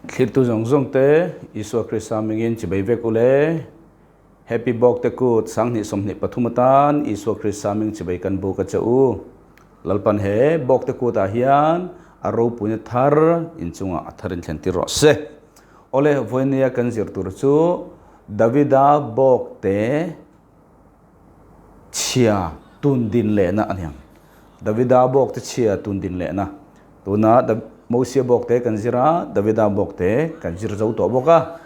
Thlirtu zawng zawng te Isua Krista hmingin chibai vek u le. Happy Bawkte Kut 2023 atan Isua Krista hming chibai kan buk a che u. Lalpan he Bawkte Kut ah hian a ropuina thar inchungah a thar in thlen tir rawh se. Awle, vawinia kan zir tur chu Davida Bawkte chhia tun din lehna a niang. Davida bawk te chhia tun din lehna. Tuna Mosia bawk te kan zir a, Davida bawk te kan zir zo tawh bawk a.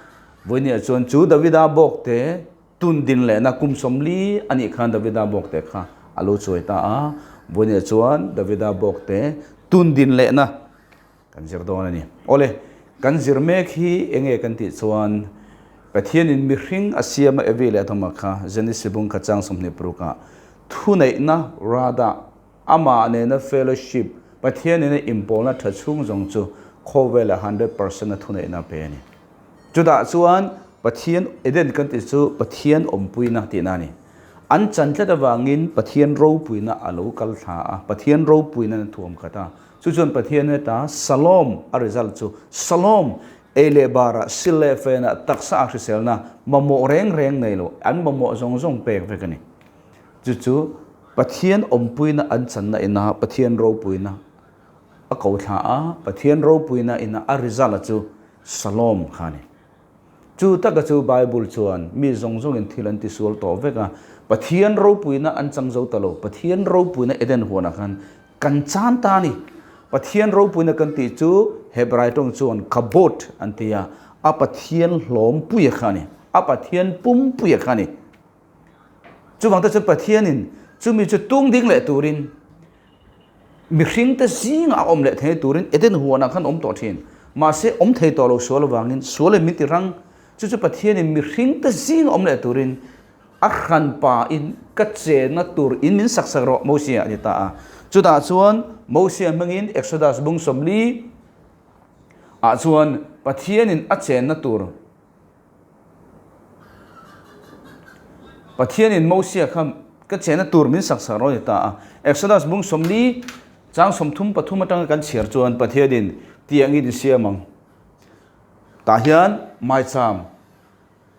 Vawinia chuan chu Davida bawk te tun din lehna kum 40 a nih khan Davida bawk te kha a lo chuai ta a. Vawinia chuan Davida bawk te tun din lehna Kan zir dawn a ni. Awle, kan zir mek hi enge kan tih chuan Pathianin mihring a siam a Evi leh Adama kha Genesis bung kha chang 26 ah thuneihna rada amah nena fellowship Pathian nena inpawlna tha chhung zawng chu khawvela 100% a thuneihna a pe a ni. Chutah chuan Pathian Eden kan tih chu Pathian awmpuina tihna a ni. An chan tlat avangin Pathian ropuina a lo kal thla a, Pathian ropuina na thuam khat a. Chu chuan Pathian heta Salom a result chu Salom ei leh barah sil leh fenah taksa a hriselna mamawh reng reng nei lo an mamawh zawng zawng pek vek a ni. Chu chu Pathian awmpuina an channa ina Pathian ropuina a ko thla a, Pathian ropuina ina a result a chu Salom kha a ni. Chu taka chu Bible chuan mi zawng zawngin thil an tisual tawh vek a, Pathian ropuina an chang zo ta lo. Pathian ropuina Eden huanah khan kan chan ta a ni. Pathian ropuina kan tih chu Hebrai tawng chuan kabod an ti a, a Pathian hlawmpuia kha a ni, a Pathian pumpuia kha a ni. Chuvang te chuan Pathianin chumi chu tung ding leh turin mihringte zingah a awm leh thei turin Eden huanah khan awm tawh thin. Mahse awm thei tawh lo sual avangin sual in min ti rang. Chu chu Pathianin mihringte zingah awm leh turin a hran pain ka chenna tur in min sak sak rawh Mosia a ti ta a. Chutah chuan Mosia hmangin Exodus bung 40 ah chuan Pathianin a chenna tur Pathianin Mosia kha ka chenna tur min sak sak rawh a ti ta a. Exodus bung 40 chang 33 atanga kan chhiar chuan Pathianin tiangin i siam ang. Tah hian maicham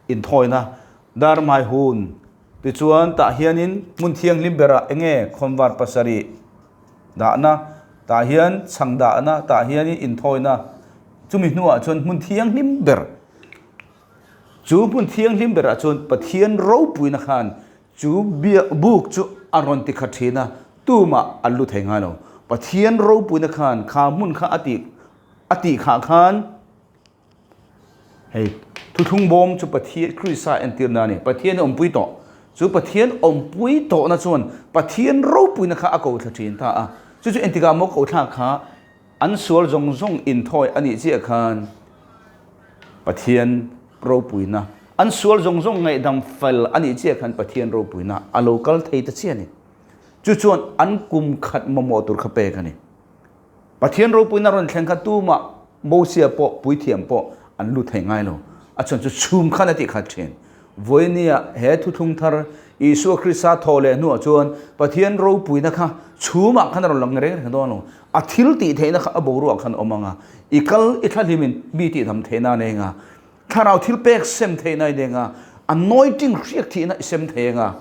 inthawina dar mai hun tichuan tah hianin hmun thianghlim berah enge khawnvar pasarih dahna tah hian chhang dahna tah hianin inthawina chumi hnuah chuan hmun thianghlim ber chu hmun thianghlim berah chuan Pathian ropuina khan chu biak buk chu a rawn ti khat thin a tumah an lu thei ngai lo Pathian ropuina khan kha hmun kha a tih a tih khah khan Hei thuthlung bawm chu Pathian Krista entirna a ni. Pathian awmpui tawh. Chu Pathian awmpui tawhna chuan Pathian ropuina kha a ko thla thin ta a. Chu chu entikah maw ko thlak kha an sual zawng zawng inthawi a nih chiah khan Pathian ropuina an sual zawng zawng ngaihdam fel a nih chiah khan Pathian ropuina a lo kal thei ta chiah a ni. Chu chuan an kum khat mamawh tur kha pek a ni. Pathian ropuina rawn thleng kha tumah Mosia pawh puithiam pawh an lut thei ngai lo. A chhan chu chhum khan a tih khat thin. Vawinia he thuthlung thar Isua Krista thaw leh hnuah chuan Pathian ropuina kha chhumah khan a rawn lang reng reng dawn lo. A thil tih theihna kha a boruah khan awm ang a. I kal i thlahlimin mi tihdam theihna a nei ang a. Thlarau thil pek sem theihna i nei ang a. Anointing hriak thihna i sem thei ang a.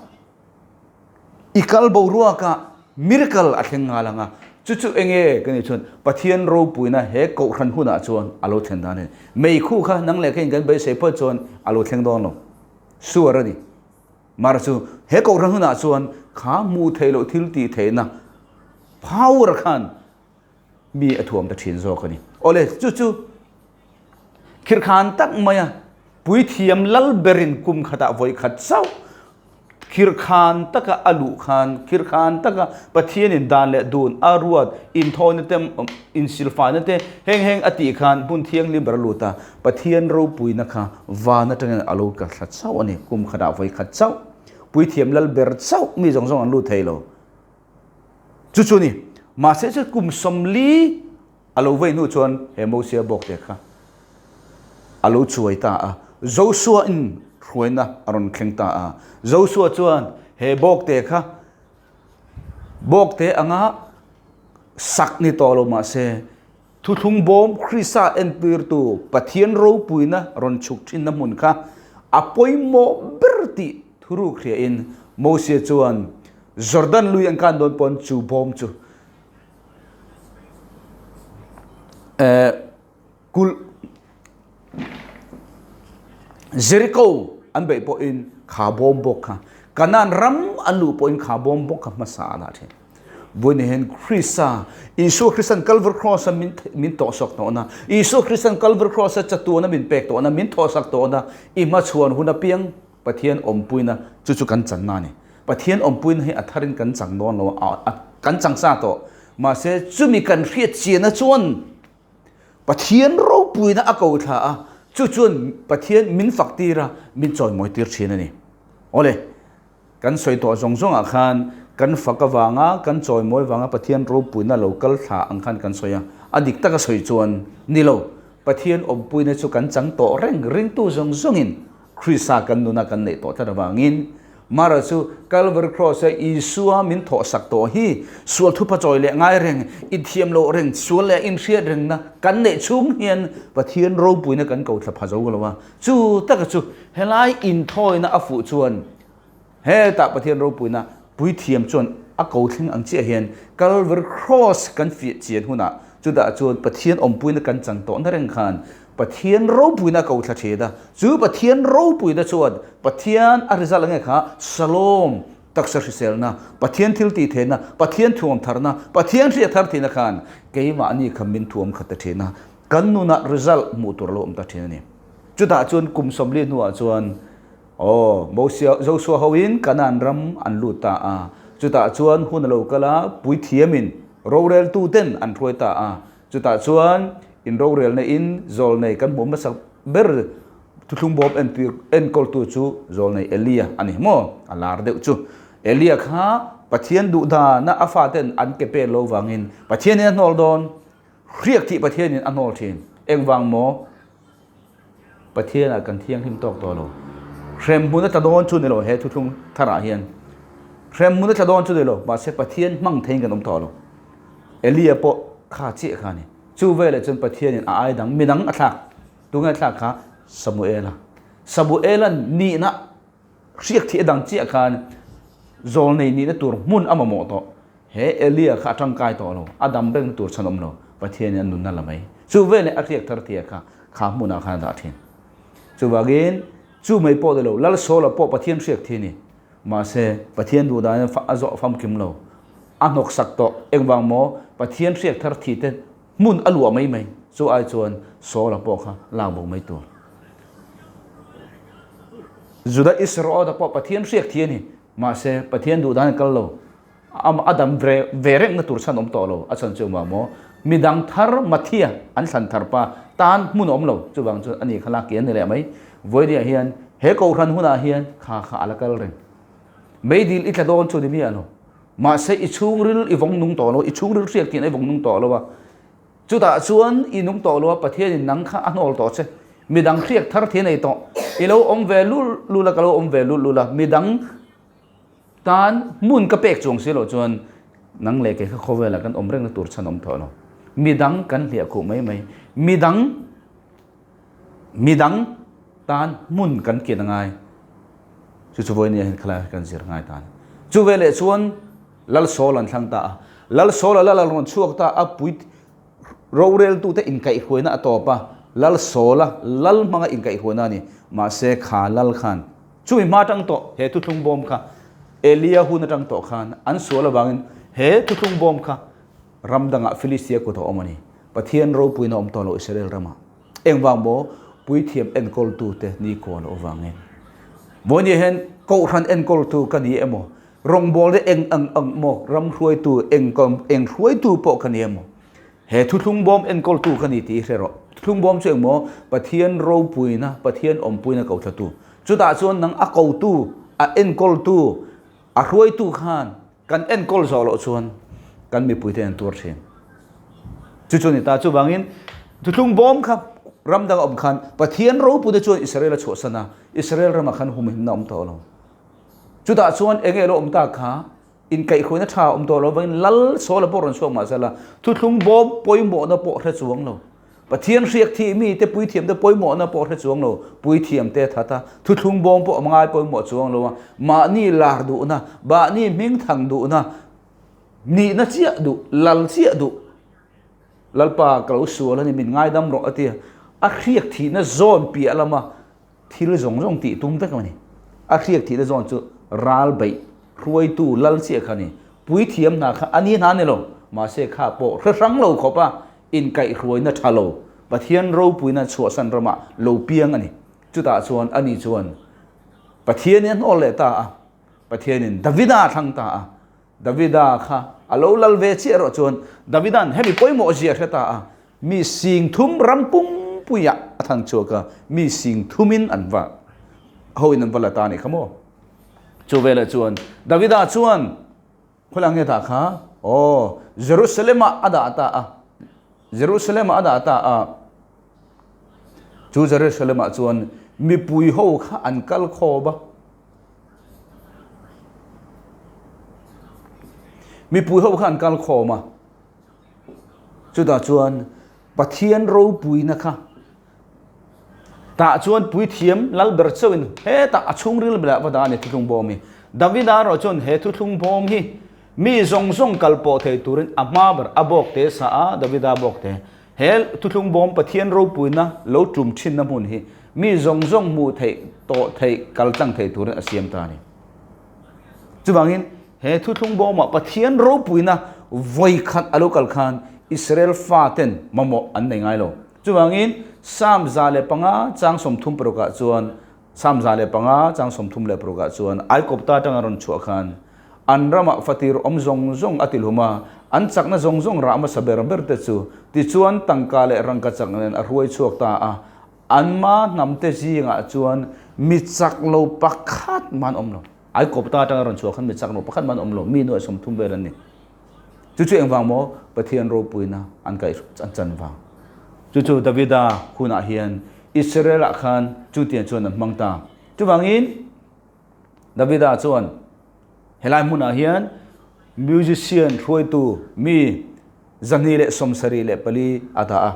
I kal boruaka miracle a thleng nghal ang a, chu chu enge ka nih chuan Pathian ropuina he kohhran hunah chuan a lo thlen dan a ni. Meikhu kha nang leh keiin kan beisei phawt chuan a lo thleng dawn lo. Suar a ni. Mara chu he kohhran hunah chuan kha hmuh theih loh thil tih theihna power khan mi a thuam ta thin zawk a ni. Awle, chu chu khirkhan tak maia puithiam lal berin kum khatah vawi khat chauh khirkhan taka a luh khan khirkhan taka Pathianin dan leh dun a ruat inthawina te insilfaina te heng heng a tih khan hmun thianghlim ber a lut a, Pathian ropuina kha van atangin a lo kal thla chauh a ni. Kum khatah vawi khat chauh puithiam lal ber chauh mi zawng zawng an lut thei lo. Chu chu ni. Mahse chu kum 40 a lo vei hnu chuan he Mosia bawk te kha a lo chuai ta a. Joshua in hruaina a rawn thleng ta a. Joshua chuan he bawk te kha bawk te anga sak ni tawh lo mahse. Thuthlung bawm Krista entirtu Pathian ropuina rawn chhuk thinna hmun kha a pawimawh ber tih thuruk hriain Mosia chuan Jordan lui an kan dawn pawn chu bawm chu kulh Jericho an beih pawhin kha bawm bawk kha Kanaan ram an luh pawhin kha bawm bawk kha hmasa a dah thin. Vawiin hian Krista, Isua Kristan Calvary Cross a min min tawhsak tawhna, Isua Kristan Calvary Cross a chatuana min pek tawhna, min thawhsak tawhna, i hmachhuan hun apiang Pathian awmpuina chu chu kan channa a ni. Pathian awmpuina hi a tharin kan chang dawn lo a, kan chang sa tawh. Mahse chumi kan hriat chiana chuan Pathian ropuina a ko thla a, chu chuan Pathian min fak tir a, min chawimawi tir thin a ni. Awle, kan sawi tawh zawng zawngah khan kan fak avanga, kan chawimawi vanga Pathian ropuina lo kal thla ang khan kan sawi a, a dik taka sawi chuan ni lo, Pathian awmpuina chu kan chang tawh reng ringtu zawng zawngin Krista kan nuna kan neih tawh tlat avangin Mara chu Calvary Cross-a Isua min thawhsak tawh hi sual thupa chawi leh ngai reng, inthiam loh reng, sual leh inhriat rengna kan neih chhung hian Pathian ropuina kan ko thla pha zo lo a. Chu taka chu helai inthawina a fuh chuan hetah Pathian ropuina puithiam chuan a ko thleng ang chiah hian Calvary Cross kan fiah chian hunah chutah chuan Pathian awmpuina kan chang tawhna reng khan Pathian ropuina a ko thla thin a, chu Pathian ropuina chuan Pathian a result nge kha Shalom, taksa hriselna, Pathian thil tih theihna, Pathian thuam tharna, Pathian hriat thar thihna khan keimahni kha min thuam khat ta thin a, kan nunah result hmuh tur a lo awm ta thin a ni. Chutah chuan kum 40 hnuah chuan aw Mosia, Joshua hoin Kanaan ram an lut ta a, chutah chuan hun a lo kal a, puithiamin roreltuten an hruai ta a, Chutah chuan in rorelna in zawlnei kan hmuh hmasa ber thuthlung bawm entir enkawltu chu zawlnei Elia a ni maw? A lar deuh chu. Elia kha Pathian duhdana a faten an ke pen lo vangin Pathianin a hnawl dawn, hriak tih Pathianin a hnawl thin. Engvang maw? Pathianah kan thianghlim tawk tawh lo. Hremhmun a tla dawn chu ni lo he thuthlung tharah hian. Hremhmun a tla dawn chu ni lo, mahse Pathian hmang theiin kan awm tawh lo. Elia pawh kha chiah kha a ni. Chu veleh chuan Pathianin a ai dang midang a thlak. Tunge a thlak kha? Samuela. Samuela nihna hriak thih a dang chiah khan zawlnei nihna tur hmun a mamawh tawh. He Elia kha a tangkai tawh lo, a dam reng tur chhan awm lo, Pathianin a nunna la mai. Chu veleh a hriak thar thia kha kha hmunah khan a dah thin. Chuvangin chu mai pawh ni lo, Lal Saula pawh Pathian hriak thi a ni. Mahse, Pathian duh danin a zawh famkim lo. A hnawksak tawh. Engvang maw? Pathian hriak thar thi te hmun a luah mai mai. Chu ai chuan Saula pawh kha lak bo mai tur. Juda Isaraota pawh Pathian hriak thi a ni. Mahse, Pathian duh danin kal lo. A dam ve rengna tur chhan awm tawh lo, a chhan chu engvang maw? Midang thar Mathia an thlan thar pa tan hmun a awm lo, chuvang chuan ani kha lak kian ni leh mai. Vawinia hian he kohhran hunah hian kha kha a la kal reng. Meidil i tla dawn chu ni miah lo. Mahse i chhungril i vawng nung tawh lo, i chhungril hriat kian i vawng nung tawh lo a. Chutah chuan i nung tawh lo a, Pathianin nang kha a hnawl tawh che. Midang hriak thar thei a nei tawh. I lo awm ve lul lul a, ka lo awm ve lul lul a, midang Tan hmun ka pek chuang si loh chuan nang leh kei kha khawvelah kan awm rengna tur chhan awm tawh lo. Midang kan hliah khuh mai mai. Midang midang tan hmun kan kin a ngai. Chu chu vawinia hian khalai kan zir ngai ta a ni. Chu veleh chuan Lal Sawl an thlang ta a. Lal Sawl a lal a rawn chhuak ta a, pui roreltute inkaihhruaina a tawp a, Lal Sawla lal hmanga inkaihhruaina a ni. Mahse kha lal khan Chumi hma atang tawh he thuthlung bawm kha Elia hun atang tawh khan an sual avangin he thuthlung bawm kha ram dangah Filistia kut a awm a ni. Pathian ropuina awm tawh lo Israel ramah. Engvang maw? Puithiam enkawltute nikhua loh avangin. Vawinia hian Kohhran enkawltu ka ni emaw, rawngbawlna eng ang ang maw, ram hruaitu eng eng hruaitu pawh ka ni emaw, He thuthlung bawm enkawltu ka ni tih i hre rawh. Thuthlung bawm chu engmaw? Pathian ropuina, Pathian awmpuina ko thlatu. Chutah chuan nang a kotu, a enkawltu, a hruaitu khan kan enkawl zawh loh chuan kan mipuite an tuar thin. Chu chu a ni ta. Chuvangin thuthlung bawm kha ram danga awm khan Pathian ropuina chuan Israel a chhuahsan a, Israel ramah khan humhimna a awm tawh lo. Chutah chuan enge lo awm ta kha? Inkaihhruaina tha awm tawh lo avangin lal Saula pawh rawn chhuak mah se la, thuthlung bawm pawimawhna pawh hre chuang lo. Pathian hriak thih mite puithiamte pawimawhna pawh hre chuang lo, puithiamte that a, thuthlung bawm pawh a ngai pawimawh chuang lo a, mahni lar duhna, mahni hmingthang duhna, nihna chiah duh, lal chiah duh, Lalpa ka lo sual a ni, min ngaidam rawh a ti a, a hriak thihna zawn piah lama thil zawng zawng tih tum vek a ni. A hriak thihna zawn chu ral beih hruaitu lal chiah kha a ni. Puithiam hna kha a ni hna a ni lo, mahse kha pawh hre hrang lo khawp a inkaihhruaina tha lo, Pathian ropuina chhuahsan ramah lo piang a ni. Chutah chuan ani chuan Pathianin a hnawl leh ta a, Pathianin Davida a thlang ta a. Davida kha a lo lal ve chiah erawh chuan Davida'n hemi pawimawh zia hre ta a, mi sing thum ram pumpuiah a thang chhuak a, mi sing thumin an va hoin an va la ta a nih kha maw? Chu velah chuan Davida chuan Khawlai nge dah kha? Aw, Jerusalem-ah a dah ta a. Jerusalem-ah a dah ta a. Chu Jerusalem-ah chuan mipui ho kha an kal khawm a. Mipui ho kha an kal khawm a. Chutah chuan Pathian ropuina kha Tah chuan puithiam lalber chauhin hetah a chhungril berah va dah a ni thuthlung bawm hi. Davida erawh chuan he thuthlung bawm hi mi zawng zawng kal pawh thei turin a hma ber a bawk te sa a, Davida bawk te. He thuthlung bawm Pathian ropuina lo tum thinna hmun hi mi zawng zawng hmuh theih tawh theih kal tlang thei turin a siam ta a ni. Chuvangin he thuthlung bawmah Pathian ropuina vawi khat a lo kal khan Israel faten mamawh an nei ngai lo. Chuvangin, Psalm 105 chang 30 parukah chuan, Psalm 105 chang 36 ah chuan, Aikawpta atanga rawn chhuah khan, an ramah fatir awm zawng zawng a tilhum a, an chakna zawng zawng rah hmasa ber ber te chu, tichuan tangka leh rangka chak nen a hruai chhuak ta a, an ma hnamte zingah chuan mi chak lo pakhat mah an awm lo. Aikawpta atanga rawn chhuah khan mi chak lo pakhat mah an awm lo, mi nuaih 30 vel an ni. Chu chu engvang maw? Pathian ropuina an kaih an chan vang. Chu chu Davida hunah hian Israel-ah khan chutiang chuan an hmang ta. Chuvangin Davida chuan helai hmunah hian musician hruaitu mi 274 a dah a.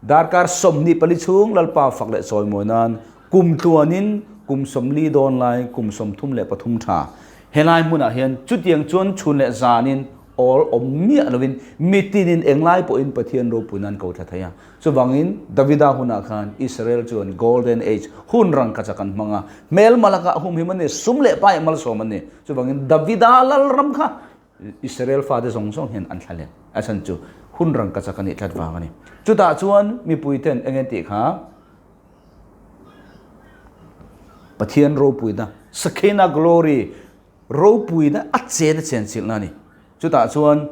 Darkar 24 chhung Lalpa fak leh chawimawi nan kum tluanin kum 40 dawn lai kum 33 tha helai hmunah hian chutiang chuan chhun leh zanin awl awm miah lovin mitinin englai pawhin Pathian ropui nan ko thla thei a. Chuvangin Davida hunah khan Israel chuan Golden Age hun rangkachak an hmang a, hmelma lakah humhim an ni, sum leh pai malsawm an ni. Chuvangin Davida lalram kha Israel fate zawng zawng hian an thla leh a chhan chu hun rangkachak a nih tlat vang a ni. Chutah chuan mipuiten eng nge tih kha Pathian ropuina, Shekinah glory, ropuina a chen a chenchilhna a ni. Chutah chuan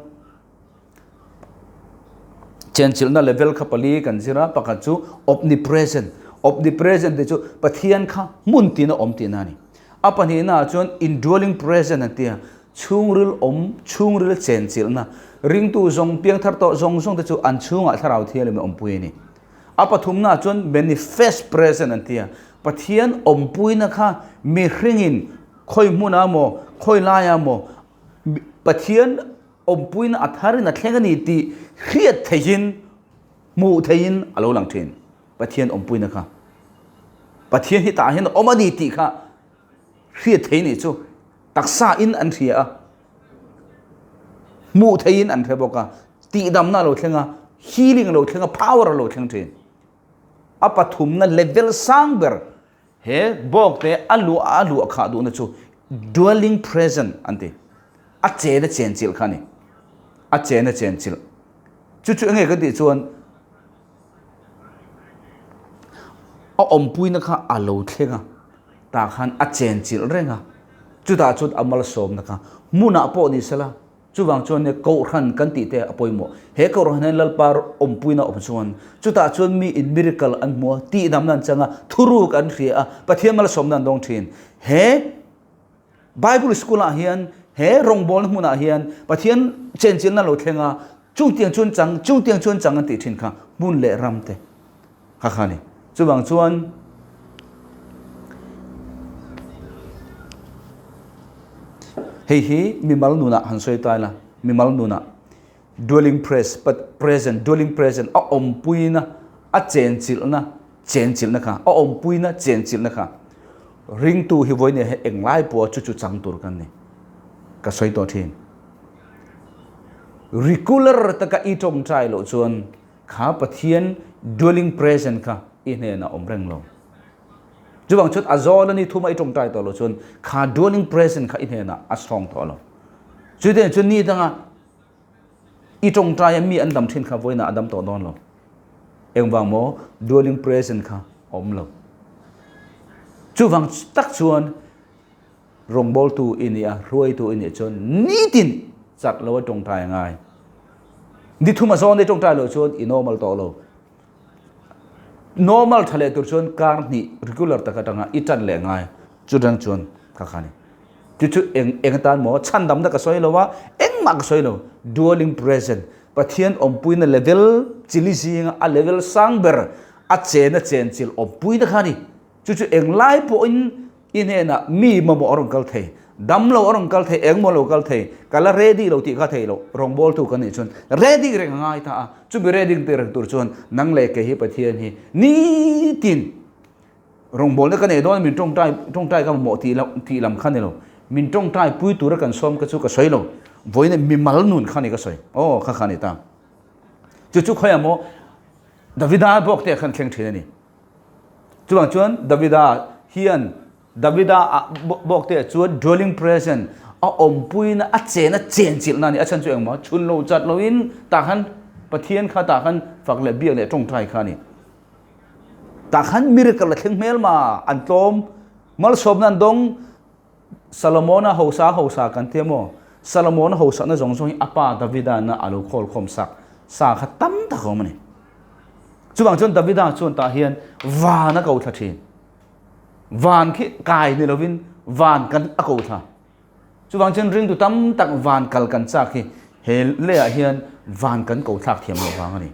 chenchilhna level kha pali kan zir a, pakhat chu omnipresent. Omnipresent tih chu Pathian kha hmun tina awm tihna a ni. A pahnihnaah chuan indwelling present an ti a, chhungril awm, chhungril chenchilhna. Ringtu zawng, piangthar tawh zawng zawng te chu an chhungah thlarau thianghlim a awmpui a ni. A pathumnaah chuan manifest present an ti a, Pathian awmpuina kha mihringin khawi hmunah maw, khawi laiah maw Pathian awmpuina a tharin a thleng a ni tih hriat theihin, hmuh theihin a lo lang thin. Pathian awmpuina kha. Pathian hi tah hian a awm a ni tih kha hriat thei nih chu taksa in an hria a, hmuh theihin an hre bawk a, tihdamna a lo thleng a, healing a lo thleng a, power a lo thleng thin. A pathumna level sang ber he bawk te a luah a luah khah duhna chu dwelling present an ti. A chen a chen chilh kha a ni. A chen a chen chilh. Chu chu enge ka tih chuan A awmpuina kha a lo thleng a, tah khan a chenchilh reng a, chutah chuan a malsawmna kha hmunah pawh ni sela, chuvang chuan nia Kohhran kan tih te a pawimawh. He Kohhran hian Lalpa awmpuina awm chuan chutah chuan mi in miracle an hmu a, tihdamna an chang a, thuruk an hria a, Pathian malsawmna an dawng thin. He Bible school ah hian he rawngbawlna hmunah hian Pathian chenchilhna lo thleng a, chungtiang chuan chang, chungtiang chuan chang an tih thin kha hmun leh ram te kha kha a ni. Chuvang chuan Hei hi mimal nunah han sawi ta ila, mimal nunah dwelling press, present, dwelling present a awmpuina, a chenchilhna, chenchilhna kha, a awmpuina chenchilhna kha ringtu hi vawiin hi englai pawha chu chu chang tur kan ni. Ka sawi tawh thin. Regular taka i tawngtai loh chuan kha Pathian dwelling present kha i hnenah awm reng lo. Chuvang chuan a zawn a ni thuma i tawngtai tawh loh chuan kha dwelling present kha i hnenah a strong tawh lo. Chutiang chuan ni danga i tawngtai a mi an dam thin kha vawiinah a dam tawh dawn lo. Engvang maw dwelling present kha a awm lo. Chuvang tak chuan Rawngbawltu i nih a, hruaitu i nih chuan nitin chat lo a tawngtai a ngai. Ni thum a zawn i tawngtai loh chuan i normal tawh lo. Normal tha leh tur chuan kar hnih regular tak atanga i tan leh ngai. Chutang chuan kha kha ni. Chu chu eng eng atan maw chhandamna ka sawi lo a, engmah ka sawi lo. Dwelling present, Pathian awmpuina level chili zinga a level sang ber a chena chenchilh awmpuina kha ni. Chu chu englai pawhin I hnenah mi mamawh a rawn kal thei, damlo a rawn kal thei, engmaw lo kal thei, ka la ready lo tih kha thei lo, rawngbawltu ka nih chuan ready reng a ngai ta a, chumi ready tih reng tur chuan nang leh kei hi Pathian hi nitin rawngbawlna ka nei dawn a, min tawngtai tawngtai ka mamawh tih loh tih lam kha ni lo, min tawngtai pui tura kan sawm kha chu ka sawi lo, vawiin mimal nun kha ni ka sawi, aw kha kha ni ta. Chu chu khawiah maw Davida bawk te khan thleng thin a ni. Chuvang chuan Davida hian Davida ah bawk te chuan dwelling present a awmpuina a chen a chenchilhna a ni. A chhan chu engmaw chhun lo chat loin tah khan Pathian kha tah khan fak leh biak leh tawngtai kha a ni. Tah khan miracle a thleng hmel ma an tlawm malsawmna an dawng Solomona hausa hausa kan ti emaw Solomona hausakna zawng zawng hi a pa Davida na a lo khawlkhawm sak sa kha tam tak a awm a ni. Chuvang chuan Davida chuan tah hian van a ko thla thin. Van khi kai ni lovin van kan a ko thla. Chuvang chuan ringtu tam tak van kal kan chak hi he leiah hian van kan ko thlak thiam loh vang a ni.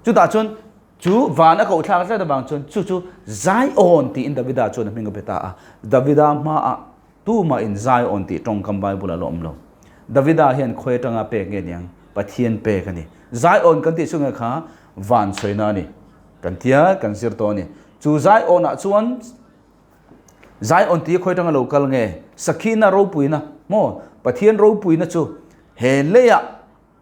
Chutah chuan chu van a ko thlak tlat avang chuan chu chu Zion tiin Davida chuan a hming a pe ta a. Davida hmaah Tumah in Zion tih tawngkam Bible a la awm lo. Davida hian khawi atanga pek nge niang? Pathian pek a ni. Zion kan tih chu nge kha van chhuina a ni. Kan tia kan zir tawh a ni. Chu Zion ah chuan Zion tih hi khawi atanga lo kal nge? Sakhina ropuina maw? Pathian ropuina chu he leiah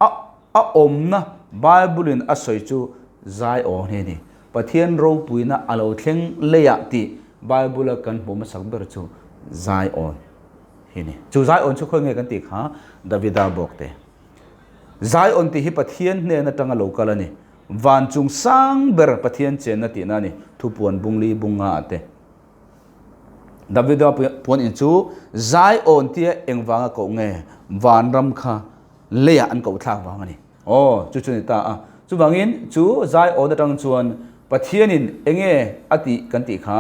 A a awmna Bible in a sawi chu Zion hi a ni. Pathian ropuina a lo thleng leiah tih Bible a kan hmuh hmasak ber chu Zion hi a ni. Chu Zion chu khawi nge kan tih kha Davida bawk te. Zion tih hi Pathian hnen atanga lo kal a ni. Van chung sang ber Pathian chenna tihna a ni. Thupuan bungli bunga ah te. Davida puan in chu Zion tia engvanga koh nge vanram kha leiah an koh thlak vang a ni. Aw, chu chu ni ta a. Chuvangin chu Zion atang chuan Pathianin enge a tih kan tih kha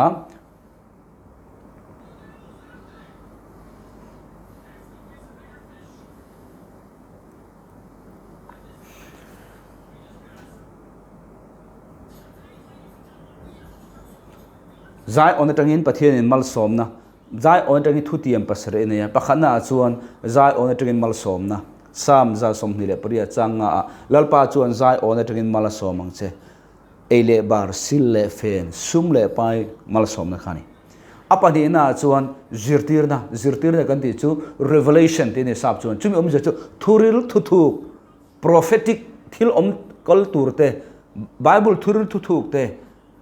Zion atangin Pathianin malsawmna Zion atangin thutiam pasarih a nei a, pakhatnaah chuan Zion atangin malsawmna, Psalm 28 chang ngaah Lalpa chuan Zion atangin mal a sawm ang che, ei leh bar, sil leh fen, sum leh pai malsawmna kha a ni. A pahnihnaah chuan zirtirna, zirtirna kan tih chu revelation tih a ni sap chuan, chumi awmzia chu thuril thuthuk, prophetic thil awm kal tur te, Bible thuril thuthuk te,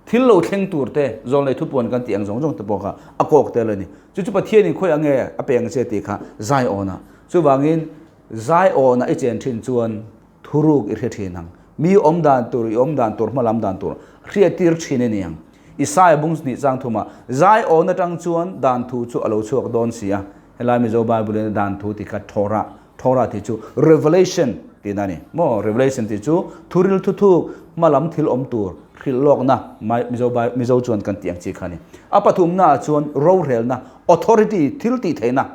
Thil lo thleng tur te, zawn leh thupuan kan tih ang zawng zawng te pawh kha a kawk tel a ni. Chu chu Pathianin khawi ang nge a pe ang che tih kha Zion-ah. Chuvangin Zion-ah i chen thin chuan thuruk i hre thin ang. Mi awm dan tur, i awm dan tur, hmalam dan tur hriattir thin a ni ang. Isaiah bung hnih chang thumah Zion atang chuan dan thu chu a lo chhuak dawn si a. Helai Mizo Bible-in a dan thu tih kha Torah, Torah tih chu Revelation tihna a ni. Maw? Revelation tih chu thuril thuthuk, hmalam thil awm tur, hrilh lawkna, Mizo Mizo chuan kan tih ang chi kha a ni. A pathumnaah chuan rorelna, authority, thil tih theihna,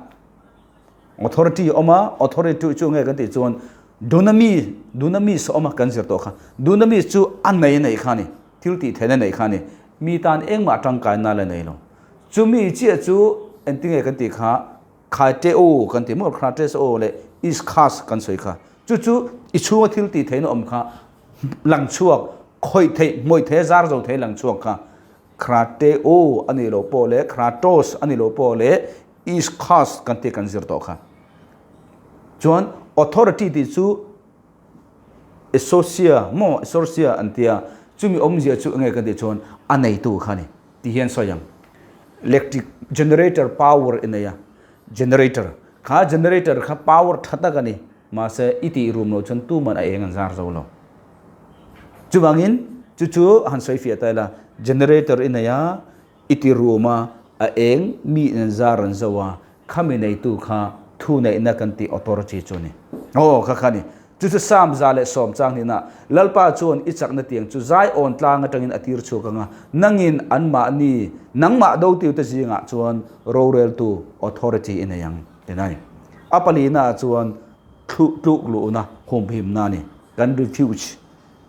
authority awm a, authority chu nge kan tih chuan Dunamis, Dunamis a awm a kan zir tawh kha. Dunamis chu a nei a neih kha a ni, thil tih theihna neih kha a ni. Mi tan engmah tangkaina la nei lo. Chumi chiah chu engtinge kan tih kha? Khaiteo kan ti maw, Krates'o leh Iskhas kan sawi kha. Chu chu i chhunga thil tih theihna awm kha lang chhuak, khawih theih, hmawih theih, zar zo theih lang chhuak kha Krateo a nih loh pawh leh Kratos a nih loh pawh leh Iskhas kan tih kan zir tawh kha. Chuan authority tih chu Esosia maw Esorsia an tia, chumi awmzia chu enge kan tih chuan a neitu kha a ni tih hian sawi ang. Electric generator power i nei a, generator kha generator kha power tha tak a ni, mahse i tih rum loh chuan tuman a eng an zar zo lo. Chuvangin chu chu han sawi fiah ta ila, generator i nei a, I ti rum a, a eng mi in zar an zo a, khami neitu kha thu neihna kan tih authority chu a ni. Aw, kha kha a ni. Chu chu Psalm 110 chang hnihna, Lalpa chuan i chakna tiang chu zaiawn tlang atangin a tir chhuak ang a, nangin anmahni, nangmah dotiute zingah chuan roreltu authority i nei ang, tiin a ni. A palina ah chuan thluh tluk luhna humhimna a ni, kan refuge.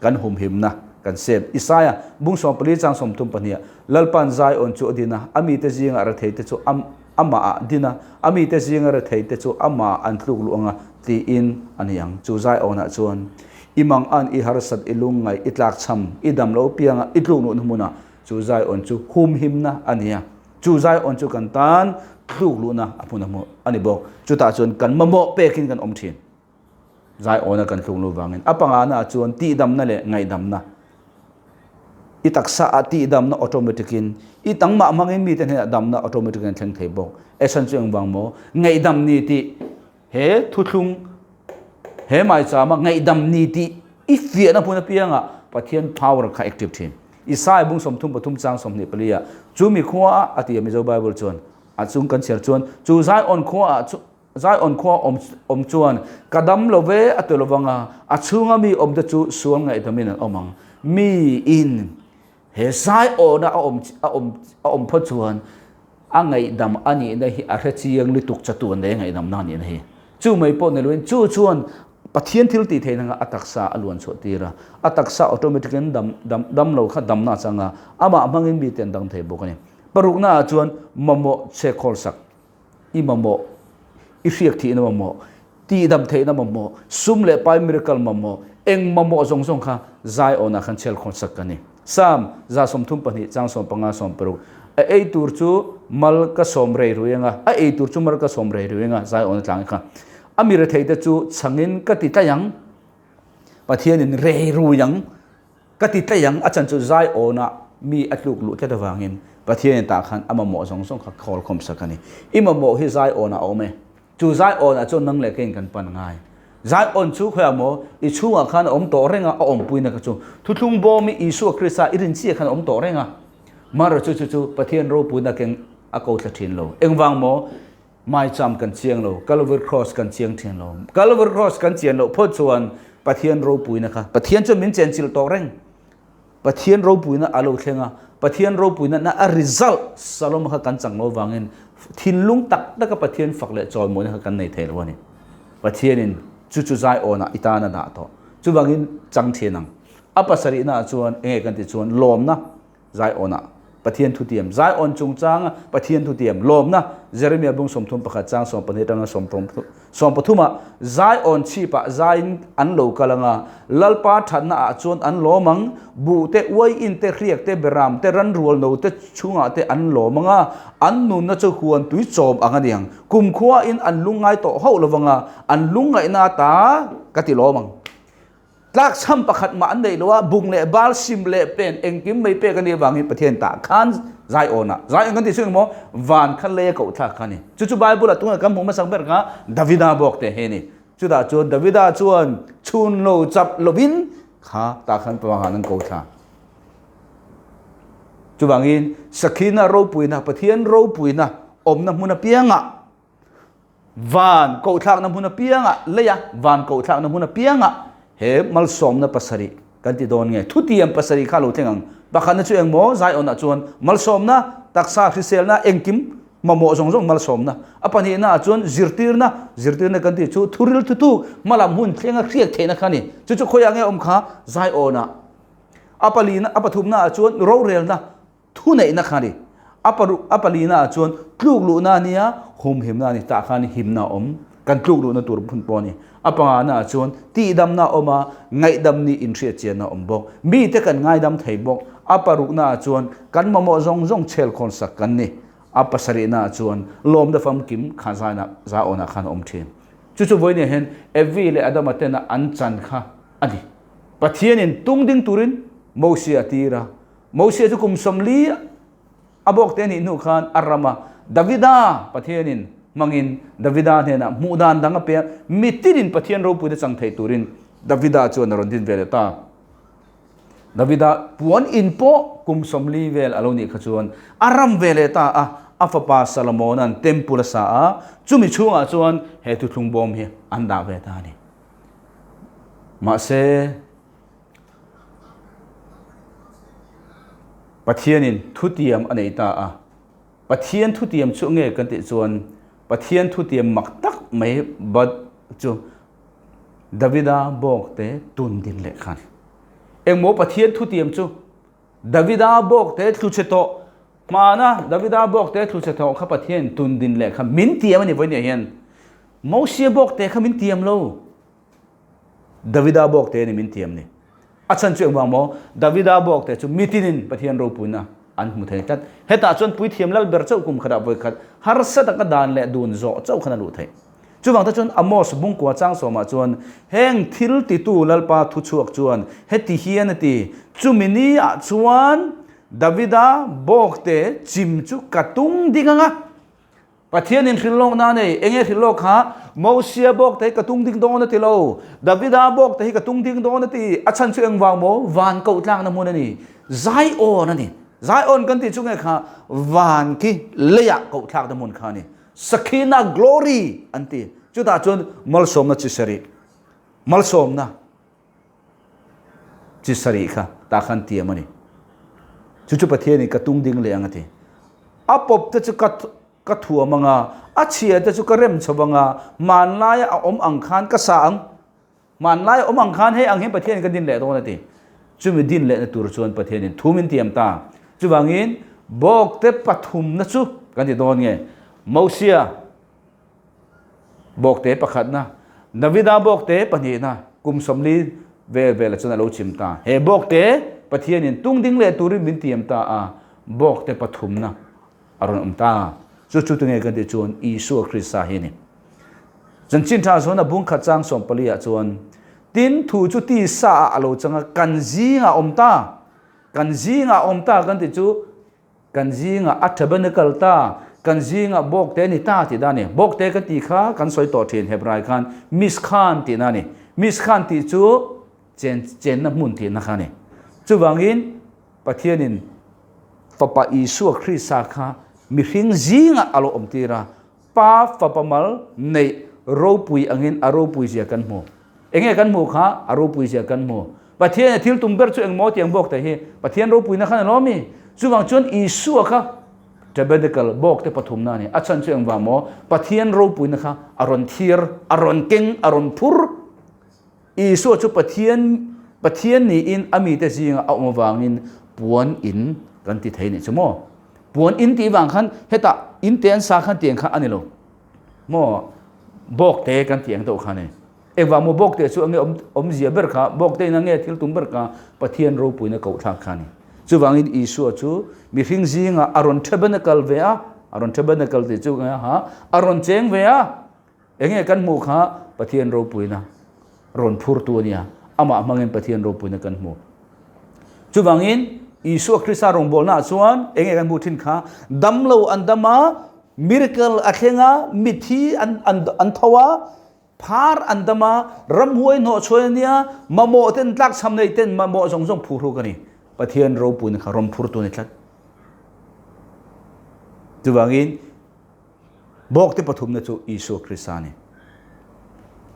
Kan humhimna kan sem. Isaia, bung 14 chang 34 ah, Lalpa'n Zion chu a din a, a mite zinga retheite chu amah ah din a, a mite zinga retheite chu amah ah an tluk luh anga tiin a ni ang. Chu Zion ah chuan i mangan, i harsat, i lungngaih, i tlakchham, i damlo pianga i tluk luhna hmunah chu Zion chu humhimna a ni a. Chu Zion chu kan tan tluk luhna a hmun a hmu a ni bawk. Chutah chuan kan mamawh pekin kan awm thin. Zaiawna kan tluk lo vangin a pangana ah chuan tihdamna leh ngaihdamna i taksa ah tihdamna automatic in i tangmah hmangin mite hnenah damna automatic in a thleng thei bawk. Action chu engvang maw? Ngaihdam ni tih he thuthlung he maichama ngaihdam ni tih i fiahna hmun apiangah Pathian power kha active thin. Isaiah bung 33 chang 24 ah chu mi khua ah a ti a Mizo Bible chuan a chung kan chhiar chuan chu Zion khua ah chu Zion khua awm awm chuan ka dam lo ve a ti lo vang a, a chhunga mi awmte chu sual ngaihdamin an awm ang. Mi in he Zion-a a awm a awm a awm phawt chuan a ngaihdam a nihna hi a hre chiang lutuk chatuan leh ngaihdamna a nihna hi. Chu mai pawh ni loin chu chuan Pathian thil tih theihna kha a taksa a luan chhuah tir a, a taksa automatic in dam dam dam lo kha damna a chang a, amah hmangin mite an dang thei bawk a ni. Paruknaah chuan mamawh chhe khawlsak. I mamawh, i hriak thihna mamawh, tihdam theihna mamawh, sum leh pai miracle mamawh, eng mamawh zawng zawng kha Zion-ah khan chhel khawn sak ka ni. Psalm 32 chang 15 16 A ei tur chu mal ka sawm rei rui anga, a ei tur chu mal ka sawm rei rui anga, Zion a tlang kha. A mi retheite chu chhangin ka ti tlai ang, Pathianin rei rui ang. Ka ti tlaih ang, a chan chu Zion-ah mi a tluk luh tlat avangin Pathianin tah khan a mamawh zawng zawng kha khawl khawm sak a ni. I mamawh hi Zion-ah a awm e. Chu Zion-ah chuan nang leh keiin kan pan ngai. Zion chu khawiah maw i chhungah khan a awm tawh reng a, a awmpuina kha chu thuthlung bawm i Isua Krista i rin chiah khan a awm tawh reng a. Mara chu chu chu Pathian ropuina keng a ko thla thin lo. Engvang maw? Maicham kan chiang lo, Calvary Cross kan chiang thin lo. Calvary Cross kan chian loh phawt chuan Pathian ropuina kha, Pathian chuan min chenchilh tawh reng. Pathian ropuina a lo thleng a, Pathian ropuina na a result Saloma kha kan chang lo vangin thinlung tak taka Pathian fak leh chawimawina kha kan nei thei lo a ni. Pathianin chu chu zaiawnah i tan a dah tawh. Chuvangin chang thin ang. A pasarihnaah chuan enge kan tih chuan lawmna Zion-ah Pathian thutiam, Zion chungchanga Pathian thutiam, lawmna, Jeremia bung 31 chang 12 atanga 13 ah Zion chhipah zaiin an lo kal anga, Lalpa thatna ah chuan an lawm ang, buh te, uaiin te, hriak te, beram te, ranrual no te chungah te an lawm anga, an nunna chu huan tui chawm ang a ni ang. Kumkhuain an lungngai tawh hauh lovanga, an lungngaihna ata ka ti lawm ang. Tlakchham pakhat mah an neih lo a, bung leh bal, sim leh pen engkim mai pek a nih avangin Pathian tah khan Zion-ah, Zion kan tih chu engmaw? Van kha lei a koh thlak kha a ni. Chu chu Bible-ah tunah kan hmuh hmasak ber kha Davida bawk te hi a ni. Chutah chuan Davida chuan chhun lo chap lovin kha tah khan pawangah an ko thla. Chuvangin Sakhina ropuina, Pathian ropuina awmna hmun apiangah Van kohthlakna hmun apiangah leia van kohthlakna hmun apiangah he malsawmna pasarih kan ti dawn nge? Thutiam pasarih kha lo thleng ang. Pakhatna chu engmaw? Zion-ah chuan malsawmna, taksa hriselna, engkim mamawh zawng zawng malsawmna. A pahnihnaah chuan zirtirna, zirtirna kan tih chu thuril thutu hmalam hun thlenga hriat theihna kha a ni. Chu chu khawiah nge awm kha? Zion-ah. A palina, a pathumnaah chuan rorelna, Thuneihna kha a ni. A paruk, a palina ah chuan tluk luhna a nia, humhimna a ni. Tah khan himna a awm, kan tluk luhna tur hmun pawh a ni. A pangana ah chuan tihdamna a awm a, ngaihdam nih inhriatchianna a awm bawk. Mite kan ngaidam thei bawk. A parukna ah chuan kan mamawh zawng zawng chhelkhawn sak kan ni. A pasarihna ah chuan lawmna famkim kha zaina zaawnah khan a awm thin. Chu chu vawiin hian Evi leh Adama tena an chan kha a ni. Pathianin tung ding turin Mosia a tir a. Mosia chu kum 40 a bawk te nih hnu khan a ram a, Davida Pathianin hmangin Davida hnenah hmuh dan dang a pe a, mitinin Pathian ropuina chang thei turin Davida chuan a rawn din ve leh ta. Davida puan in pawh kum 40 vel a lo nih kha chuan a ram ve leh ta a, a fapa Salomona'n temple a sa a, chumi chhungah chuan he thuthlung bawm hi an dah ve ta a ni. Mahse, Pathianin thutiam a nei ta a. Pathian thutiam chu nge kan tih chuan Pathian thutiam mak tak mai bat chu Davida bawk te tun din leh khan. Engmaw Pathian thutiam chu Davida bawk te thlu chhe tawh hmana Davida bawk te thlu chhe tawh kha Pathian tun din leh kha min tiam a ni vawiin hian. Mosia bawk te kha min tiam lo. Davida bawk te ni min tiam ni. A chhan chu engvang maw? Davida bawk te chu mitinin Pathian ropuina an hmu thei tlat. Hetah chuan puithiam lal ber chauh kum khatah vawi khat harsa taka dan leh dun zawh chauh khan a luh theih. Chuvang te chuan Amos bungkua chang sawmah chuan heng thil titu Lalpa thuchhuak chuan heti hian a ti, Chumi ni ah chuan Davida bawk te chim chu ka tung ding ang a, Pathianin hrilhlawkna a nei. Enge hrilhlawk kha? Mosia bawk te hi ka tung ding dawn a ti lo. Davida bawk te hi ka tung ding dawn a ti. A chhan chu engvang maw? Van koh tlakna hmun a ni. Zion a ni. Zion kan tih chu nge kha? Van khi leiah koh thlakna hmun kha a ni. Sakhina glory an ti. Chutah chuan malsawmna chi sarih. Malsawmna. Chi sarih kha tah khan tiam a ni. Chu chu Pathianin ka tung ding leh ang a ti. A pawp te chu ka ka thuam ang a, a chhia te chu ka rem chho ang a, hmanlaia a awm ang khan ka sa ang. Hmanlaia awm ang khan hei ang hian Pathianin ka din leh dawn a ti. Chumi din lehna tur chuan Pathianin thum in tiam ta. Chuvangin bawkte pathumna chu kan ti dawn nge? Mosia. Bawkte pakhatna, Davida bawkte pahnihna, kum 40 vel velah chuan a lo chim ta. He bawkte Pathianin tung ding leh turin min tiam ta a, bawkte pathumna a rawn awm ta. Chu chu tunge kan tih chuan Isua Krista hi a ni. Chanchin tha zawn a bung khat chang 14 ah chuan, Tin, thu chu tisa ah a lo chang a, kan zingah a awm ta. Kan zingah a awm ta kan tih chu Kan zingah a tabernacle ta, kan zingah bawkte a ni ta tih dan a ni. Bawkte ka tih kha kan sawi tawh thin Hebrai khan Mishkan tihna a ni. Mishkan tih chu chen chenna hmun tihna kha a ni. Chuvangin Pathianin Fapa Isua Krista kha mihring zingah a lo awm tir a, Pa Fapa mal neih ropui angin a ropui zia kan hmu. Enge kan hmuh kha? A ropui zia kan hmu. Pathian a thil tum ber chu engmaw tiang bawk te hi Pathian ropuina khan a lo ami. Chuvang chuan Isua kha tabernacle bawk te pathumna a ni. A chhan chu engvang maw? Pathian ropuina kha a rawn thir, a rawn keng, a rawn phur. Isua chu Pathian Pathian niin a mite zinga a awm avangin puan in kan ti thei nih chu maw? Puan in tih vang khan hetah in te an sa khan tiang kha a ni lo maw? Bawk te kan tih ang deuh kha a ni. Engvang maw bawk te chu ange awm awmzia ber kha bawk te in ange thil tum ber kha Pathian ropuina koh thlak kha a ni. Chuvangin Isua chu mihring zingah a rawn tabernacle ve a, a rawn tabernacle tih chu ha a rawn cheng ve a. Enge kan hmuh kha Pathian ropuina rawn phurtu a nia, amah hmangin Pathian ropuina kan hmu. Chuvangin Isua Krista rawngbawlnaah chuan enge kan hmuh thin kha damlo an dam a, miracle a thleng a, mithi an an an tho a, phar an dam a, ramhuai hnawhchhuai a nia, mamawh ten tlakchham nei ten mamawh zawng zawng phuhruk a ni. Pathian ropuina kha rawn phurtu a ni tlat. Chuvangin Bawkte pathumna chu Isua Krista a ni.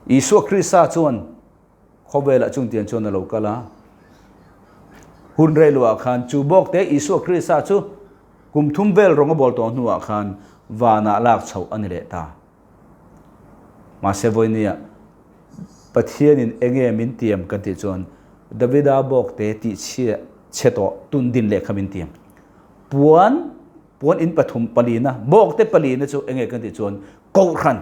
Isua Krista chuan khawvelah chungtiang chuan a lo kal a. Hun rei luah khan chu bawkte Isua Krista chu kum thum vel rawng a bawl tawh hnuah khan vanah lak chhoh a ni leh ta. Mahse vawinia Pathianin enge min tiam kan tih chuan Davida bawkte tih chhia chhe tawh tun din leh kha min tiam. Puan. Puan in pathum palina, bawkte palina chu enge kan tih chuan Kohhran.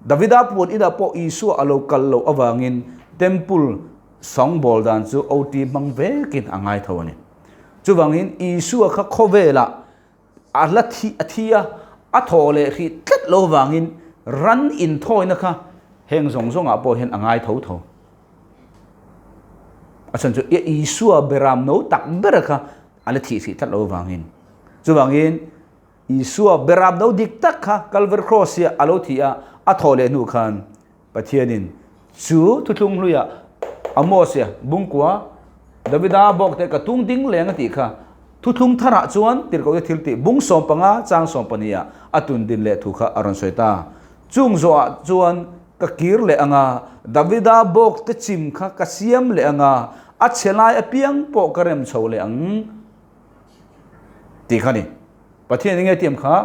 Davida puan inah pawh Isua a lo kal loh avangin Temple sawngbawl dan chu OT hmang vekin a ngai tho a ni. Chuvangin Isua kha khawvelah a la thi a thi a, a thaw leh hrih tlat lo avangin ran inthawina kha heng zawng zawngah pawh hian a ngai tho tho. A chhan chu Isua beram no tak ber kha a la thih hrih tlat lo avangin. Chuvangin Isua beram no dik tak kha Calvary Cross hi a lo thih a, a thawh leh hnu khan Pathianin chu thuthlung hluiah Amos ia bungkua Davida bawk te ka tung ding leng a tih kha thuthlung tharah chuan tirhkohte thil tih bung 15 chang 12 ah a tun din leh thu kha a rawn sawi ta. Chung zawhah chuan ka kir leh anga Davida bawk te chim kha ka siam leh anga a chhe lai apiang pawh ka rem chho leh ang tih kha a ni. Pathian enge tiam kha?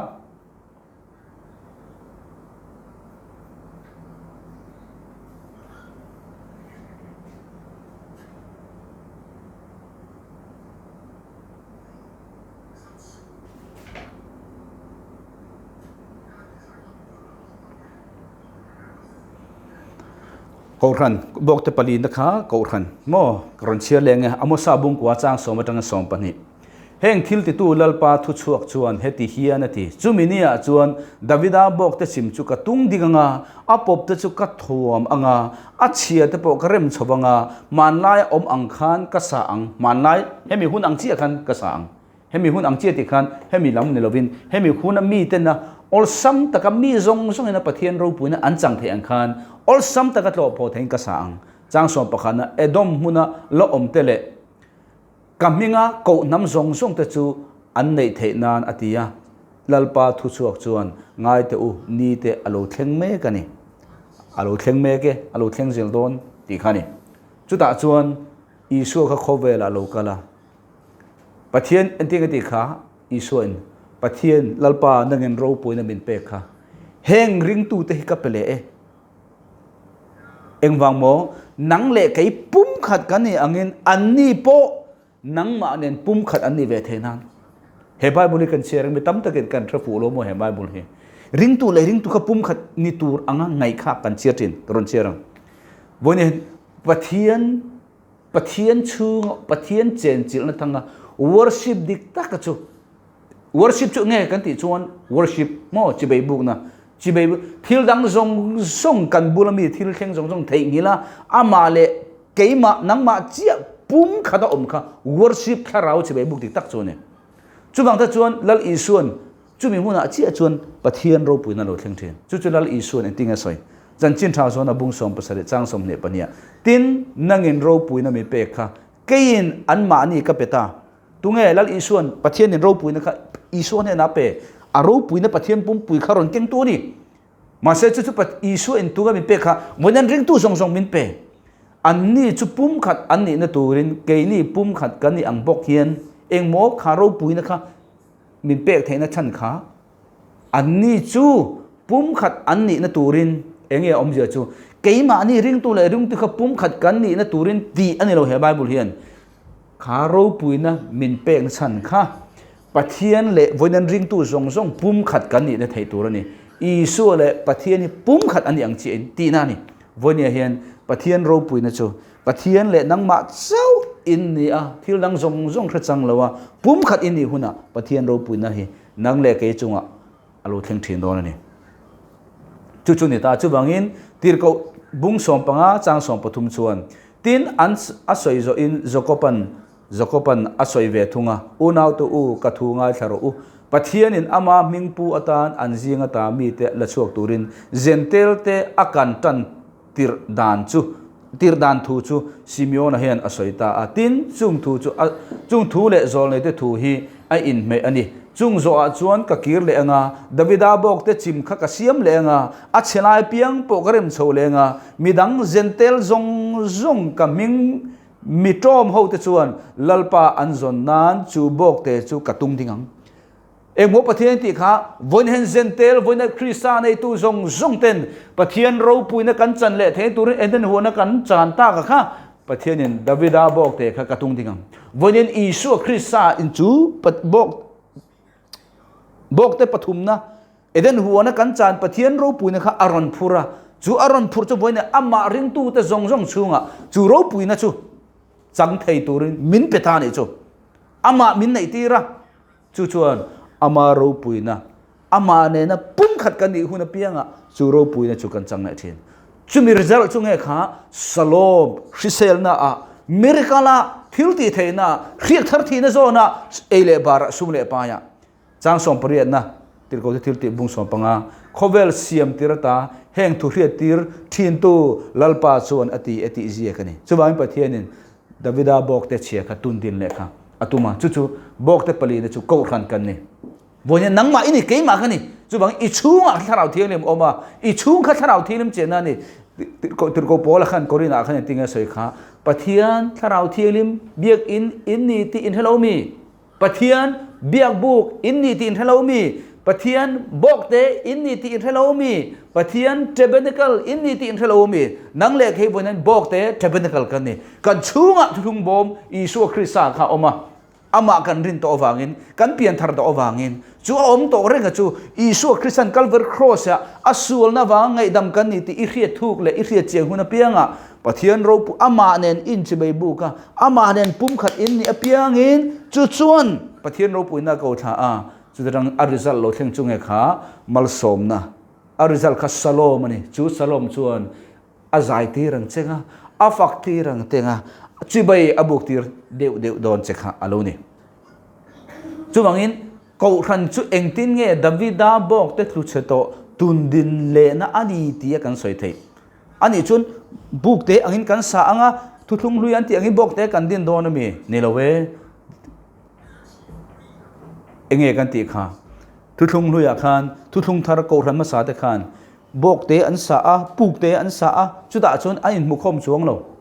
Kohhran bawkte palina kha Kohhran maw ka rawn chhiar leng e Amosa bungkua chang sawm atanga 12. Heng thil titu Lalpa thuchhuak chuan heti hian a ti, Chumi niah chuan Davida bawkte chim chu ka tung ding anga, a pawpte chu ka thuam anga, a chhiate pawh ka rem chho anga, hmanlai a awm ang khan ka sa ang, hmanlai, hemi hun ang chiah khan ka sa ang, hemi hun ang chiah tih khan hemi lam ni lovin, hemi huna mitena awlsam taka mi zawng zawngina Pathian ropuina an chang theih ang khan awlsam taka tlawh pawh theiin ka sa ang. Chang 11na Edom hmuna la awmte leh Ka hminga koh hnam zawng zawng te chu an neih theih nan a ti a, Lalpa thuchhuak chuan ngai teh u, ni te a lo thleng mek a ni. A lo thleng mek e, a lo thleng zel dawn tih kha a ni. Chutah chuan Isua kha khawvelah a lo kal a. Pathian entir ka tih kha Isua in Pathian Lalpa nangin ropuina min pek kha heng ringtute hi ka pe leh e. Engvang maw? Nang leh kei pumkhat kan nih angin anni pawh nangmah nen pumkhat an nih ve thei nan. He Bible hi kan chhiar mi tam takin kan hre fuh lo maw he Bible hi. Ringtu leh ringtu kha pumkhat ni tur anga ngaih kha kan chhiar thin, ka rawn chhiar ang. Vawiin Pathian Pathian chhunga Pathian chenchilhna thanga worship dik taka chu Worship chu nge kan tih chuan worship maw chibei bukna chibei thil dang zawng zawng kan bula mi thil thleng zawng zawng theihnghilh a amah leh keimah nangmah chiah pum khat a awm kha worship thlarau chibei buk dik tak chu a ni. Chuvang te chuan Lal Isuan chumi hmunah chiah chuan Pathian ropuina lo thleng thin. Chu chu Lal Isuan engtin nge sawi? Chanchin tha zawn a bung 17 chang 22 tin nangin ropuina mi pek kha keiin anmahni ka pe ta. Tunge Lal Isuan Pathianin ropuina kha Isua hnenah a pe? A ropuina Pathian pumpui kha rawn kengtu a ni. Mahse chu chu Isua in tunge min pek kha vawiin an ringtu zawng zawng min pe. Anni chu pumkhat an nihna turin keini pumkhat kan nih ang bawk hian engmaw kha ropuina kha min pek theihna chhan kha anni chu pumkhat an nihna turin enge awmzia chu keimahni ringtu leh ringtu kha pumkhat kan nihna turin tih a ni lo he Bible hian. Kha ropuina min pek chhan kha Pathian leh vawiin ringtu zawng zawng pumkhat kan nihna theih tur a ni. Isua leh Pathian hi pumkhat an nih ang chiah in tihna a ni. Vawinia hian Pathian ropuina chu Pathian leh nangmah chauh in ni a, thil dang zawng zawng hre chang lo a, pumkhat in nih hunah Pathian ropuina hi nang leh kei chungah a lo thleng thin dawn a ni. Chu chu ni ta chuvangin tirhkoh bung 15 chang 13 chuan tin an a sawi zawhin Jakoban Jakoban a sawi ve thung a, Unaute u, ka thu ngaithla rawh u. Pathianin ama hmingpu atan an zing ata mite la chhuak turin Zentelte a kan tan tirh dan chu tirh dan thu chu Simeona hian a sawi ta a. Tin, chung thu chu a chung thu leh zawlneite thu hi a inhmeh a ni. Chung zawhah chuan ka kir leh anga, Davida bawkte chim kha ka siam leh anga, a chhe lai piang pawh ka rem chho leh anga, midang Zentel zawng zawng ka hming mi ṭawm hote chuan Lalpa an zawn nan chu bawkte chu ka tung ding ang. Engmaw Pathian tih kha vawiin hian Zentel, vawiin Krista neitu zawng zawng ten Pathian ropuina kan chan leh thei turin Eden huana kan chan tak a kha Pathianin Davida bawk te kha ka tung ding ang. Vawiin Isua Krista in chu bawk Bawkte pathumna, Eden huana kan chan Pathian ropuina kha a rawn phur a, chu a rawn phur chu vawiin amah ringtute zawng zawng chhungah chu ropuina chu chang thei turin min pe ta a nih chu. Amah min neih tir a, chu chuan ama ropuina, amah nena pumkhat kan nih hun apiangah chu ropuina chu kan chang leh thin. Chumi result chu nge kha Salom hriselna ah, miracle ah, thil tih theihna ah, hriak thar thihna zawn ah, ei leh bar ah, sum leh pai ah. Chang sawmpariatna, Tirhkohte thil tih bung 15, Khawvel siam tir ata heng thu hriat tir thintu Lalpa chuan a ti e tih ziak a ni. Chuvangin Pathianin Davida bawkte chhia kha tun din leh kha a tum a, chu chu bawkte palina chu kohhran kan ni. Vawiin nangmah i ni, keimah ka ni. Chuvangin i chhungah Thlarau Thianghlim a awm a, i chhung kha Thlarau Thianghlim chenna a ni. Tirhkoh Paula khan Korinah khan engtin nge a sawi kha, Pathian Thlarau Thianghlim biakin in ni tih in hre lo mi? Pathian biakbuk in ni tih in hre lo mi? Pathian bawkte in ni tih in hre lo mi? Pathian tabernacle in ni tih in hre lo mi? Nang leh kei vawiin bawkte tabernacle kan ni. Kan chhungah thuthlung bawm Isua Krista kha a awm a. Amah kan rin tawh avangin, kan pianthar tawh avangin, chu a awm tawh renga chu Isua Kristan Calvary Cross-ah a sualna avanga ngaihdam kan ni tih i hriat thuk leh i hriat chiang hun apiangah Pathian ropu amah nen inchibei buk a, amah nen pumkhat in nih apiangin chu chuan Pathian ropuina ko thla a, chuti rang a result lo thleng chu nge kha malsawmna, a result kha Shalom a ni, chu Shalom chuan a zai tir ang cheng a, a fak tir ang teng a, chibei a buk tir deuh deuh dawn che kha a lo ni. Chuvangin Kohhran chu engtin nge Davida bawk te tlu chhe tawh tun din lehna a ni tia kan sawi theih? Anih chuan buk te angin kan sa ang a, thuthlung hlui an tih angin bawk te kan din dawn a mi? Ni lo e. Enge kan tih kha? Thuthlung hluiah khan thuthlung thar kohhran hmasa te khan bawk te an sa a, puk te an sa a, chutah chuan an inhmukhawm chuang lo.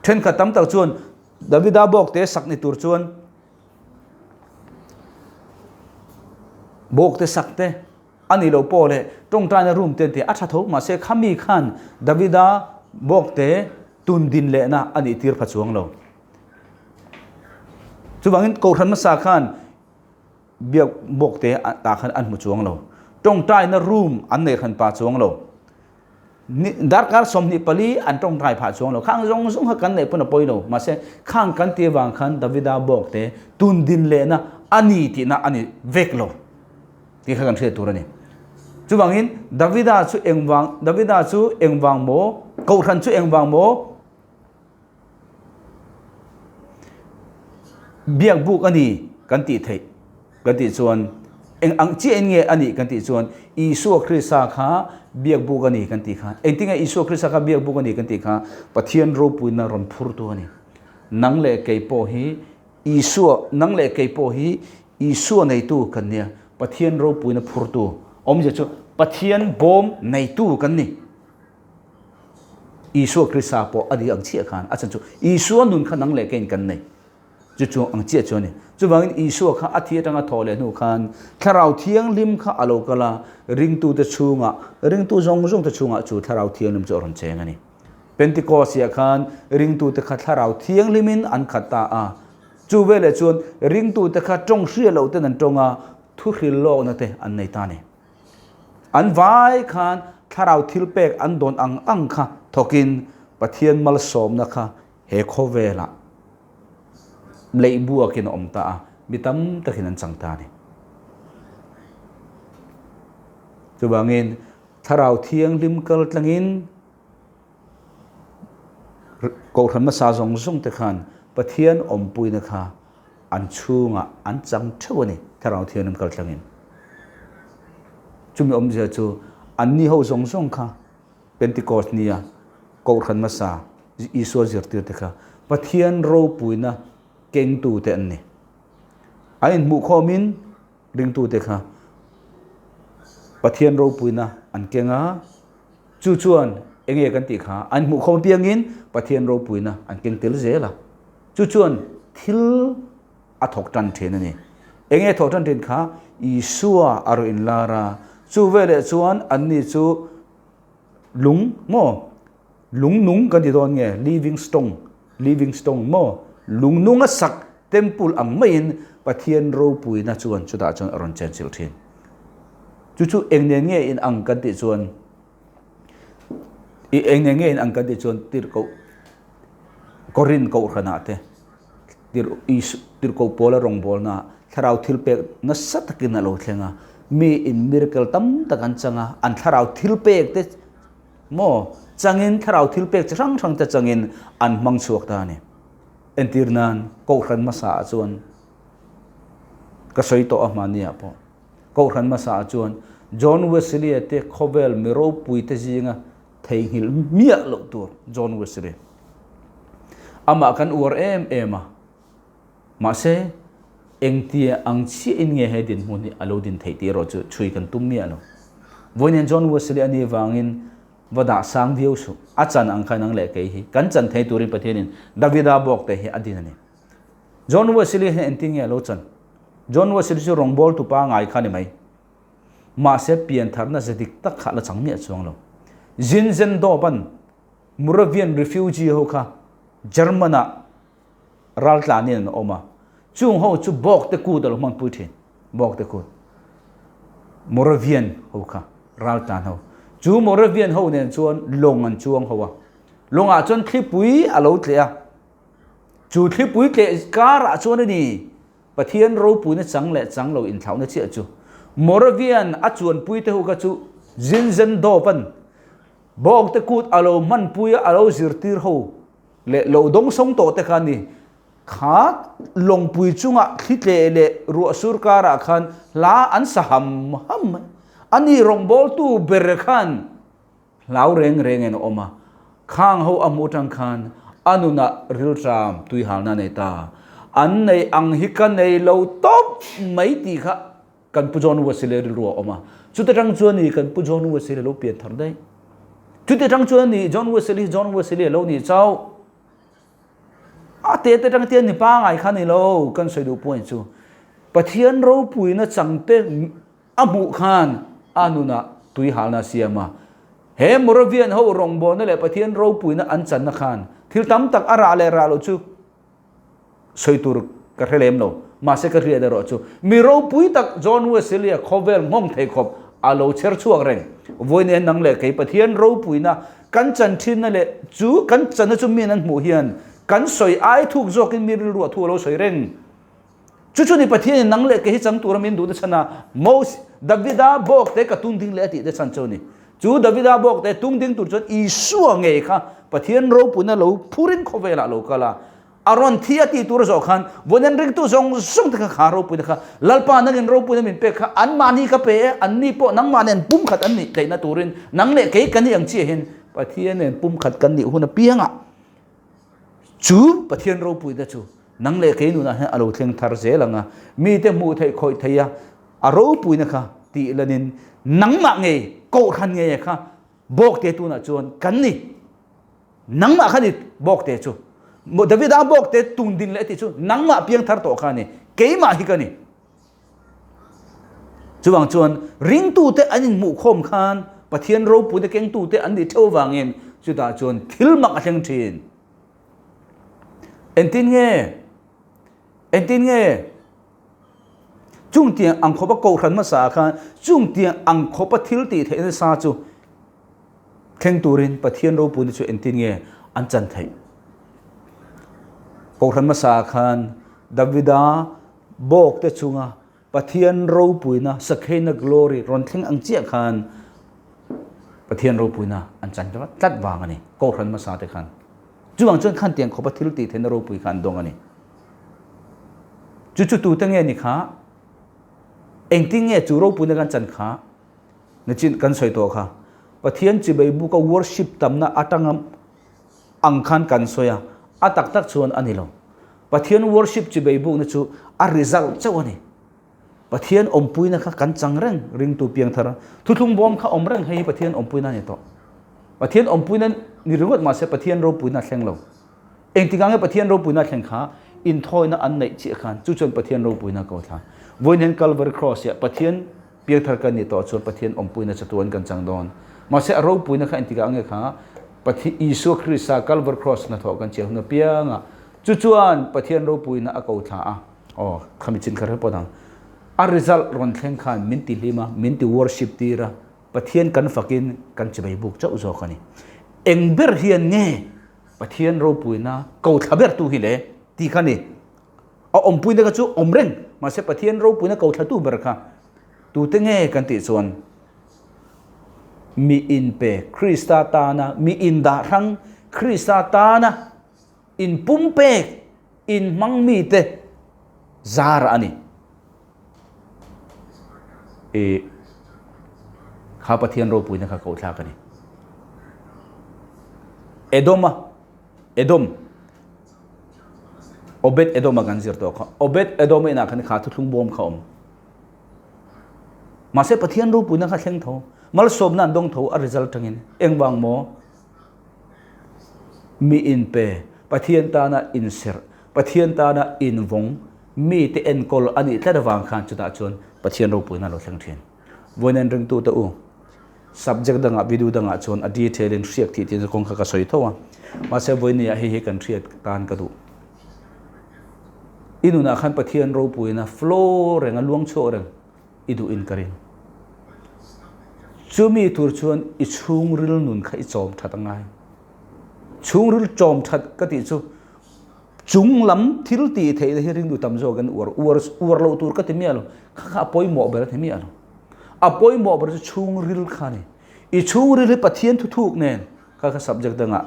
Thenkhat tam tak chuan Davida bawk te sak ni tur chuan bawk te sak te A nih loh pawh leh tawngtaina room te an ti a, a tha tho. Mahse khami khan Davida bawk te tun din lehna a nih tir pha chuang lo. Chuvangin Kohhran hmasa khan biak bawk te tah khan an hmu chuang lo. Tawngtaina room an nei hran pah chuang lo. Darkar 24 an tawngtai phah chuang lo. Khang zawng zawng kha kan neih pawn a pawi lo. Mahse khang kan tih avang khan Davida bawk te tun din lehna a ni tihna a ni vek lo. Tih kha kan hriat tur a ni. Chuvangin Davida chu engvang Davida chu engvang maw Kohhran chu engvang maw Biak buk a ni kan tih theih kan tih chuan eng ang chiahin nge a nih kan tih chuan Isua Krista kha biak buk a ni kan tih kha engtin nge Isua Krista kha biak buk a ni kan tih kha Pathian ropuina rawn phurtu a ni. Nang leh kei pawh hi Isua nang leh kei pawh hi Isua neitu kan nia, Pathian ropuina phurtu awmzia chu Pathian bawm neitu kan ni. Isua Krista pawh a dik ang chiah khan a chan chu Isua nun kha nang leh keiin kan nei. Chu chu ang chiah chu a ni. Chuvangin Isua kha a thi atanga thawh leh hnu khan Thlarau Thianghlim kha a lo kal a, ringtute chhungah, ringtu zawng zawngte chhungah chu Thlarau Thianghlim chu a rawn cheng a ni. Pentecost-ah khan ringtute kha Thlarau Thianghlimin an khat ta a. Chu veleh chuan ringtute kha tawng hria loh ten an tawng a, thu hril lawkna te an nei ta a ni. An vai khan thlarau thil pek an dawn ang ang kha thawkin Pathian malsawmna kha he khawvelah leih buakin a awm ta a, mi tam takin an chang ta a ni. Chuvangin thlarau thianghlim kal tlangin Kohhran hmasa zawng zawng te khan Pathian awmpuina kha an chhungah an chang theuh a ni, Thlarau Thianghlim kal thlangin. Chumi awmzia chu anni ho zawng zawng kha Pentecost nia Kohhran hmasa Isua zirtir te kha Pathian ropuina kengtu te an ni. An inhmuhkhawmin ringtute kha Pathian ropuina an keng a, chu chuan enge kan tih kha an hmuhkhawm apiangin Pathian ropuina an keng tel zel a, chu chuan thil a thawk tan thin a ni. Enge thawk tan thin kha Isua a rawn inlar a, chu veleh chuan anni chu lung maw lung nung kan ti dawn nge living stone living stone maw lung nunga sak temple ang maiin. Pathian ropuina chuan chutah chuan a rawn chenchilh thin. Chu chu eng nen nge in ang kan tih chuan i eng nen nge in ang kan tih chuan tirhkoh Korin kohhranah te tir Isu tirhkoh Paula rawngbawlnaah thlarau thilpek nasa takin a lo thleng a, mi in miracle tam tak an chang a, an thlarau thilpek te maw changin thlarau thilpek chi hrang hrang te changin an hmang chhuak ta a ni. Entir nan kohhran hmasa ah chuan ka sawi tawh a hmani ah pawh kohhran hmasa ah chuan John Wesley a te khawvel mi ropui te zinga theihnghilh miah loh tur John Wesley amah kan uar em em a mahse engtia ang chiah in nge he dinhmun hi a lo din theih tih erawh chu chhui kan tum miah lo. Vawiin John Wesley a nih vangin Va dah sang viau suh. A chan ang kha nang leh kei hi kan chan thei turin Pathianin Davida bawk te hi a din a ni. John Wesley hian engtin nge a lo chan? John Wesley chu rawngbawltu pangai kha a ni mai. Mahse piantharna ze dik tak kha a la chang miah chuang lo. Zinzendorf-a'n Moravian refugee ho kha German-ah raltlanin an awm a, chung ho chu bawk te kut a lo hmanpui thin, bawk te kut. Moravian ho kha raltlan ho. Chu Moravian ho nen chuan lawng an chuang ho a, lawngah chuan thlipui a lo tleh a, chu thlipui tleh karah chuan a ni Pathian ropuina chang leh chang lo inthlauhna chiah chu. Moravian a chuanpui te ho kha chu Zinzendorf-a'n bawk te kut a lo hmanpui a, a lo zirtir ho leh lo dawngsawng tawh te kha ni. Kha lawngpui chungah thli tleh leh ruah sur karah khan hla an sa ham ham mai. A ni rawngbawltu ber khan hlau reng rengin a awm a, khang ho a hmuh atang khan a nunah rilṭam tuihalna a nei ta. An nei ang hi ka nei lo tawp mai tih kha kan Pu John Wesley rilru a awm a. Chuti atang chuan ni kan Pu John Wesley lo pian thar daih. Chuti atang chuan ni John Wesley John Wesley lo ni chau. A te te atang tian ni pangai kha ni lo kan sawi duh point chu. Pathian ropuina changte a hmuh khan a nunah tui halna a siam a. He Moravian ho rawngbawlna leh Pathian ropuina an channa khan thil tam tak a rah leh rah loh chu Sawi tur ka hre lem lo, mahse ka hriat erawh chu mi ropui tak John Wesley-a khawvel nghawng thei khawp a lo chher chhuak reng. Vawiin nang leh kei Pathian ropuina kan chan thinna leh chu kan channa chu miin an hmuh hian kan sawi ai thuk zawkin mi rilruah thu a lo sawi reng. Chu chu ni Pathianin nang leh kei hi chang tura min duhna chhan a, Moses, Davida bawk te ka tung ding leh a tih te chhan chu a ni. Chu Davida bawk te tung ding tur chuan Isua ngei kha Pathian ropuina lo phurin khawvelah lo kal a, a rawn thi a tih tur a zawh khan vawiin ringtu zawng zawng te kha kha ropuina kha Lalpa nangin ropuina min pek kha anmahni ka pe e, anni pawh nangmah nen pumkhat an nih theihna turin nang leh kei kan nih ang chiah hian Pathian nen pumkhat kan nih hun apiangah Chu Pathian ropuina chu nang leh kei nunah hian a lo thleng thar zel ang a, mite hmuh theih khawih theih a, a ropuina kha tih lanin nangmah ngei, kohhran ngei kha bawkte tunah chuan kan ni. Nangmah kha ni bawkte chu. Davida bawkte tun din leh tih chu nangmah piang thar tawh kha a ni, keimah hi ka ni. Chuvang chuan ringtute an inhmuhkhawm khan Pathian ropuina kengtute an nih theuh avangin chutah chuan thil mak a thleng thin. Engtin nge? Engtin nge? Chung tiang ang khawpa kohhran hmasa ah khan chung tiang ang khawpa thil tih theih nasa chu thleng turin Pathian ropuina chu engtin nge an chan theih? Kohhran hmasa ah khan Davida Bawk te chunga Pathian ropuina, Shekinah glory, rawn thleng ang chiah khan Pathian ropuina an chan tlat vang a ni, Kohhran hmasa te khan. Chuvang chuan khan tiang khawpa thil tih theihna ropui kha an dawng a ni. Chu chu tute nge ni kha? Engtin nge chu ropuina kan chan kha? Nachin kan sawi tawh kha. Pathian chibai buka worship tamna atanga ang khan kan sawi a, a tak tak chuan a ni lo. Pathian worship chi beibukna chu a result chauh a ni. Pathian awmpuina kha kan chang reng ringtu piangthar a, thuthlung bawm kha awm reng hei hi Pathian awmpuina a ni tawh. Pathian awmpuina ni ringawt mahse Pathian ropuina a thleng lo. Engtikah nge Pathian ropuina a thleng kha inthawina an neih chiah khan chu chuan Pathian ropuina a ko thla. Vawiin hian Calvary Cross ah Pathian Piangthar kan nih tawh chuan Pathian awmpuina chatuan kan chang dawn. Mahse a ropuina kha engtikah nge kha Pathian Isua Krista Calvary Cross hnathawh kan chiah hun apiangah chu chuan Pathian ropuina a ko thla a. Aw, khami chin kha hre pawh dang. A result rawn thleng khan min ti hlim a, min ti worship tir a, Pathian kan fakin kan chibai buk chauh zawk a ni. Eng ber hian nge Pathian ropuina ko thla ber tu hi le tih kha ni. A awmpuina kha chu awm reng, mahse Pathian ropuina ko thla tu ber kha tute nge kan tih chuan mi inpe Krista tana mi indah hrang Krista tana inpumpek inhmang mite zar a ni. I kha Pathian ropuina kha kohthlak a ni. Edoma, Edom, Obed Edoma kan zir tawh kha. Obed Edoma inah khan kha thuthlung bawm kha awm. Mahse Pathian ropuina kha thleng tho. Malsawmna an dawng tho a result tangin. Engvang maw? Mi inpe, Pathian tana inserh, Pathian tana invawng, mite enkawl a nih tlat avang khan chutah chuan Pathian ropuina a lo thleng thin. Vawiin ringtute u, subject dangah video dangah chuan a detail in hriak tih tin kawng kha ka sawi tho a, mahse vawinia hei hi kan hriat tan ka duh. I nunah khan Pathian ropuina flow reng a luang chhuak reng i duh in ka ring. Chumi tur chuan i chhungril nun kha i chawm that a ngai. Chhungril chawm that ka tih chu chung lam thil tih theihna hi ringtu tam zawk in uar uar uar loh tur ka ti miah lo. Kha kha a pawimawh ber a ti miah lo. A pawimawh ber chu chhungril kha a ni. I chhungril hi Pathian thuthuk nen kha kha subject dangah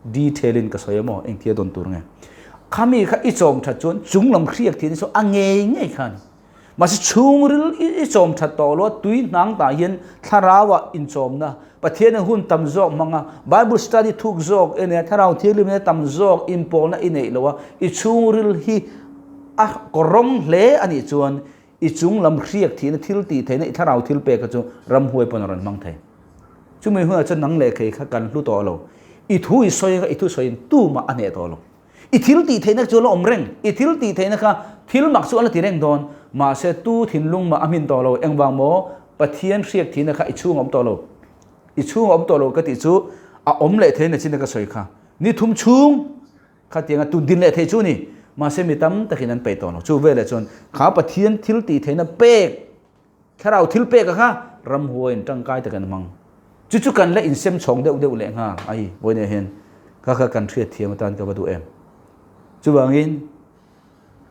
detail in ka sawi a maw engtia dawn tur nge. Khami kha i chawm that chuan chung lam hriak thin hi chu a ngei ngei kha a ni. Mahse chhungril i chawm that tawh lo a, tui hnang tah hian thlarauah inchawmna, Pathianin hun tam zawk hmang a, Bible study thuk zawk i nei a, Thlarau Thianghlim ina tam zawk inpawlna i neih lo a, i chhungril hi a kawrawng hle a nih chuan i chung lam hriak thihna thil tih theihna i thlarau thil pek kha chu ramhuai pawn a rawn hmang thei. Chumi hunah chuan nang leh khei kha kan hlu tawh lo. I thu i sawi kha i thusawiin tumah a hneh tawh lo. I thil tih theihna chu a la awm reng, i thil tih theihna kha thil mak chu a la ti reng dawn, mahse tu thinlung mah a hmin tawh lo, engvang maw Pathian hriak thihna kha i chhung a awm tawh lo, i chhung a awm tawh lo ka tih chu a awm leh theihna chin a ka sawi kha, ni thum chhung kha tianga tun din leh thei chu ni, mahse mi tam takin an peih tawh lo, chu veleh chuan kha Pathian thil tih theihna pek Thlarau thil peka kha ramhuaiin tangkai takin a hmang. Chu chu kan la insem chhawng deuh deuh leh nghal ai vawiinah hian kha kha kan hriat thiam atan ka va duh em. Chuvangin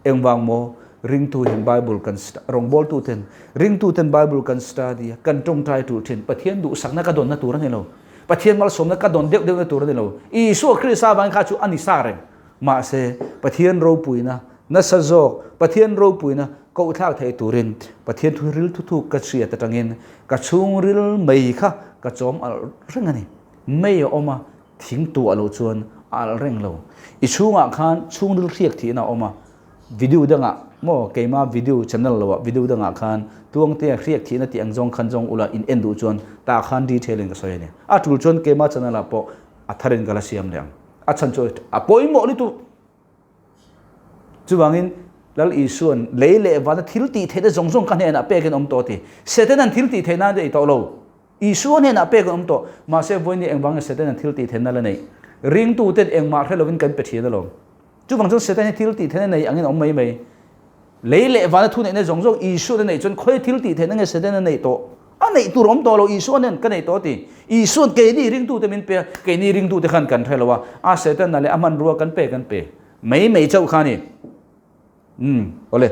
engvang maw ringtu hian Bible kan rawngbawltu ten ringtu ten Bible kan study a kan tawngtai tul thin Pathian duhsakna ka dawnna tur a ni lo. Pathian malsawmna ka dawn deuh deuhna tur a ni lo. Isua Krista avangin kha chu a ni sa reng. Mahse, Pathian ropuina nasa zawk, Pathian ropuina kohthlak thei turin Pathian thu ril thuthuk ka hriat atangin ka chhungril mei kha ka chawm alh reng a ni. Mei a awm a, thing tuah loh chuan a alh reng lo. I chhungah khan chhungril hriak thihna a awm a, video dangah maw keima video channel loah video dangah khan Tluangtea hriak thihna tih ang zawng khan zawng ula in en duh chuan tah khan detail in ka sawi a ni. A tul chuan keima channel ah pawh a tharin ka la siam leh ang. A chhan chu a pawimawh lutuk. Chuvangin Lal Isuan lei leh vana thil tih theihna zawng zawng ka hnenah pekin awm tawh a ti. Satan-a'n thil tih theihna a nei tawh lo. Isua hnenah pek an awm tawh. Mahse vawiin engvangin Satan-a'n thil tih theihna la neih? Ringtuten engmah hre lovin kan pe thin alawm. Chuvang chuan Satan hi thil tih theihna nei angin a awm mai mai. Lei leh vana thu neihna zawng zawng Isuan a neih chuan khawi thil tih theihna nge Satan a neih tawh? A neih tur awm tawh lo, Isuan hian ka neih tawh a ti. Isuan keini ringtute min pe a, keini ringtute khan kan hre lo a, a Setana leh a hmanrua kan pe kan pe mai mai chauh kha a ni. Umm, awle.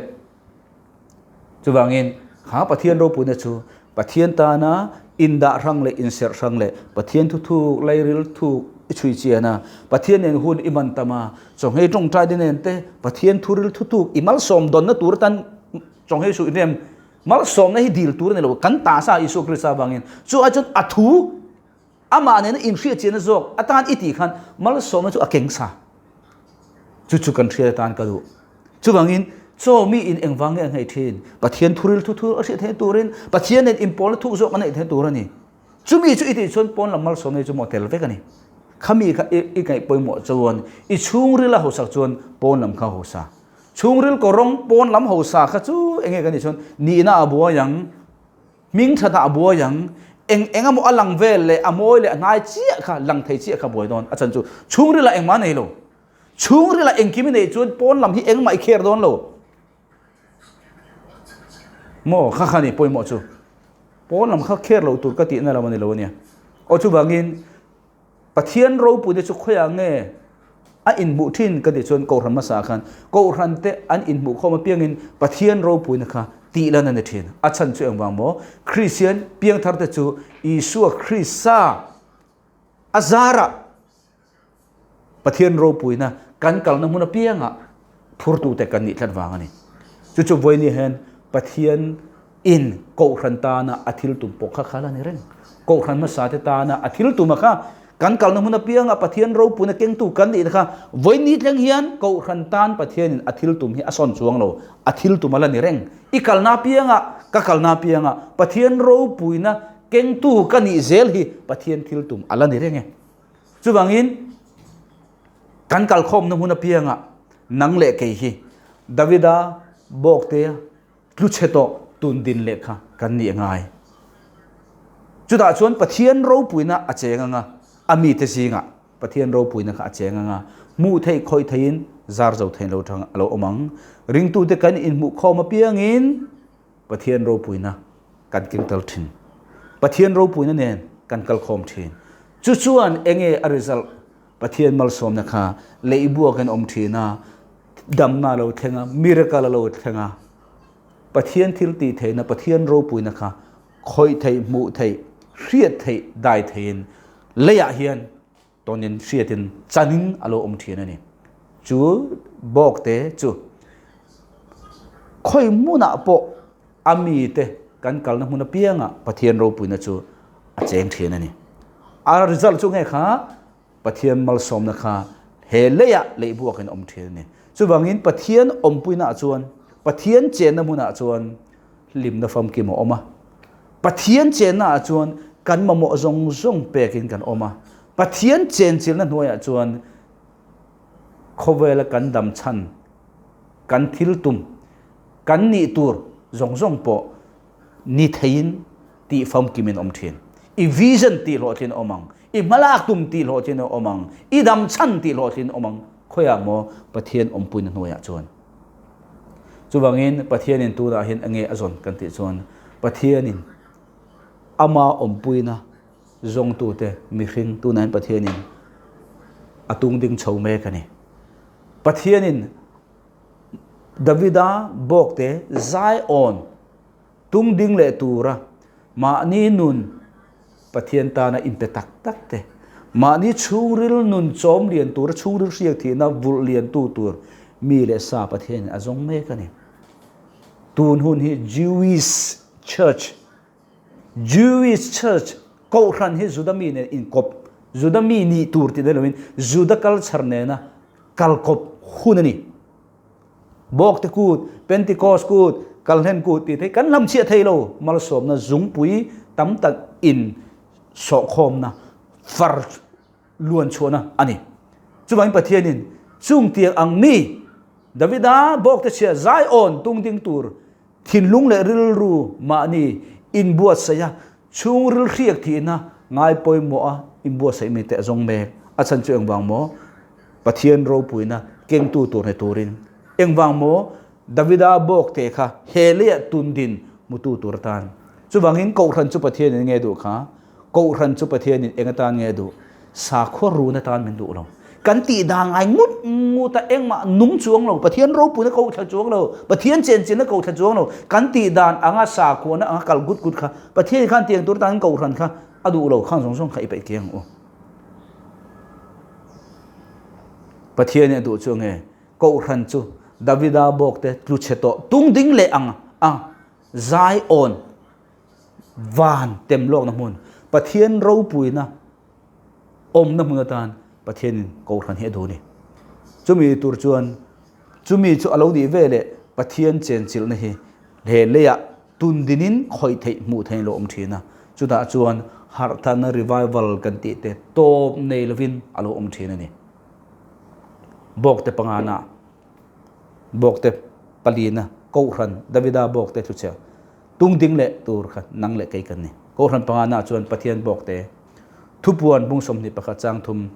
Chuvangin kha Pathian ropuina chu Pathian tana indah hrang leh inserh hrang leh Pathian thuthuk, lairil thuk i chhui chian a, Pathian nen hun i man tam a, chawnghei tawngtai te nen te Pathian thuril thuthuk i malsawm dawnna tur atan chawnghei suh i rem malsawmna hi dil tur a ni lo, kan ta sa Isua Krista avangin chu ai chuan a thu amah nena inhriat chianna zawk atan i tih khan malsawmna chu a keng sa. Chu chu kan hriat atan ka duh. Chuvangin chaw mi in engvang nge a ngei thin? Pathian thuril thu thu a hriat theih turin Pathian nen inpawlna thuk zawk a neih theih tur a ni. Chumi chu i tih chuan pawn lam malsawmna chu maw tel vek a ni. Khami kha i ngaih pawimawh chuan i chhungril a hausak chuan pawn lam kha hausa. Chhungril kawrawng pawn lam hausa kha chu enge kan tih chuan nihna a buai ang, hming thatah a buai ang, eng eng emaw a lang vel leh a mawi leh a hnai chiah kha lang thei chiah kha buai dawn. A chan chu chhungrilah engmah a nei lo. Chhungrilah engkim i neih chuan pawn lam hi engmah i kher dawn lo. Maw kha kha ni pawimawh chu. Pawn lam kha kher lo tur ka tihna lam a ni lo a nia. Aw chuvangin Pathian ropuite chu khawiah nge a inhmuh thin ka tih chuan Kohhran hmasa khan Kohhran te an inhmuh khawm apiangin Pathian ropuina kha tih lan a ni thin. A chhan chu engvang maw? Kristian piangthar te chu Isua Krista a zarah Pathian ropuina kan kalna hmun apiangah phurtute kan nih tlat vang a ni. Chu chu vawiin hian Pathian in Kohhran tana a thil tum pawh kha kha la ni reng. Kohhran hmasa te tana a thil tuma kha kan kalna hmun apiangah Pathian ropuina kengtu kan nihna kha vawiin ni thleng hian Kohhran tan Pathianin a thil tum hi a sawn chuang lo, a thil tum a la ni reng. I kalna apiangah, ka kalna apiangah Pathian ropuina kengtu ka nih zel hi Pathian thil tum a la ni reng e. Chuvangin, kan kalkhawmna hmun apiangah nang leh kei hi Davida bawktea tlu chhe tawh tun din leh kha kan nih a ngai. Chutah chuan Pathian ropuina a cheng anga, a mite zingah Pathian ropuina kha a cheng anga, hmuh theih khawih theihin zar zo theih lo thang a lo awm ang. Ringtute kan inhmuhkhawm apiangin Pathian ropuina kan keng tel thin. Pathian ropuina nen kan kal khawm thin. Chu chuan enge a result? Pathian malsawmna kha leihbuakin awm thin a, damna a lo thleng a, miracle a lo thleng a. Pathian thil tih theihna, Pathian ropuina kha khawih theih, hmuh theih, hriat theih, dai theihin leiah hian Tawnin hriatin chanin a lo awm thin a ni. Chu bawkte chu khawi hmunah pawh a mite kan kalna hmun apiangah Pathian ropuina chu a cheng thin a ni. A result chu nge kha Pathian malsawmna kha he leiah leihbuakin awm thin a ni. Chuvangin Pathian awmpuinaah chuan Pathian chenna hmunah chuan hlimna famkim a awm a. Pathian chennaah chuan kan mamawh zawng zawng pekin kan awm a. Pathian chenchilhna hnuaiah chuan khawvela kan dam chhan, kan thil tum, kan nih tur zawng zawng pawh ni theiin tih famkimin awm thin. I vision tih hlawhtlin a awm ang, i hmalak tum tih hlawhtlin a awm ang, i dam chhan tih hlawhtlin a awm ang. Khawiah maw Pathian awmpuina hnuaiah chuan. Chuvangin Pathianin tunah hian enge a zawn kan tih chuan Pathianin ama awmpuina zawngtute mihring tunah hian Pathianin a tung ding chho mek a ni. Pathianin Davida bawkte zaiawn Tung ding leh tura mahni nun Pathian tana inpe tak tak te, mahni chhungril nun chawm lian tura chhungril hriak thihna vulh liantu tur mi leh sa Pathianin a zawng mek a ni. Tun hun hi Jewish Church, Jewish Church, Kohhran hi Juda mi nen inkawp, Juda mi nih tur tih daih loin Juda culture nena kalkawp hun a ni. Bawkte kut, Pentecost kut, Kalhlen kut tih te kan hlamchhiah thei lo. Malsawmna zungpui tam tak in sawhkhawmna far luan chhuahna a ni. Chuvangin Pathianin chung tiang ang mi Davida bawkte chhia zaiawn tung ding tur thinlung leh rilru mahni inbuatsaih a, chhungril hriak thihna ngai pawimawha inbuatsaih mi te a zawng mek. A chhan chu engvang maw? Pathian ropuina kengtu tur ni turin. Engvang maw? Davida bawk te kha he leiah tundin hmutu tur atan. Chuvangin Kohhran chu Pathianin nge duh kha? Kohhran chu Pathianin eng atan nge duh? Sakhua run atan min duh lo. Kan tih dan ngai ngut ngut a engmah nung chuang lo, Pathian ropuina ko thla chuang lo, Pathian chenchilhna ko thla chuang lo, kan tih dan anga sakhuana anga kal gut gut kha Pathianin khan tiang tur atan Kohhran kha a duh lo, khang zawng zawng kha i peih kiang u. Pathianin a duh chu nge Kohhran chu Davida bawk te tlu chhe tawh tung ding leh ang a zaiawn van tem lawkna hmun Pathian ropuina awmna hmun atan Pathianin Kohhran hi a duh a ni. Chumi tur chuan chumi chu a lo nih ve leh Pathian chenchilhna hi he leiah Tun dinin khawih theih hmuh theih lo awm thin a, chutah chuan harhthana revival kan tih te tawp nei lovin a lo awm thin a ni. Bawkte pangana, bawkte palina, Kohhran Davida bawkte thu chhiar tung ding leh tur kha nang leh kei kan ni. Kohhran pangana chuan Pathian bawkte thupuan bung 21 chang thum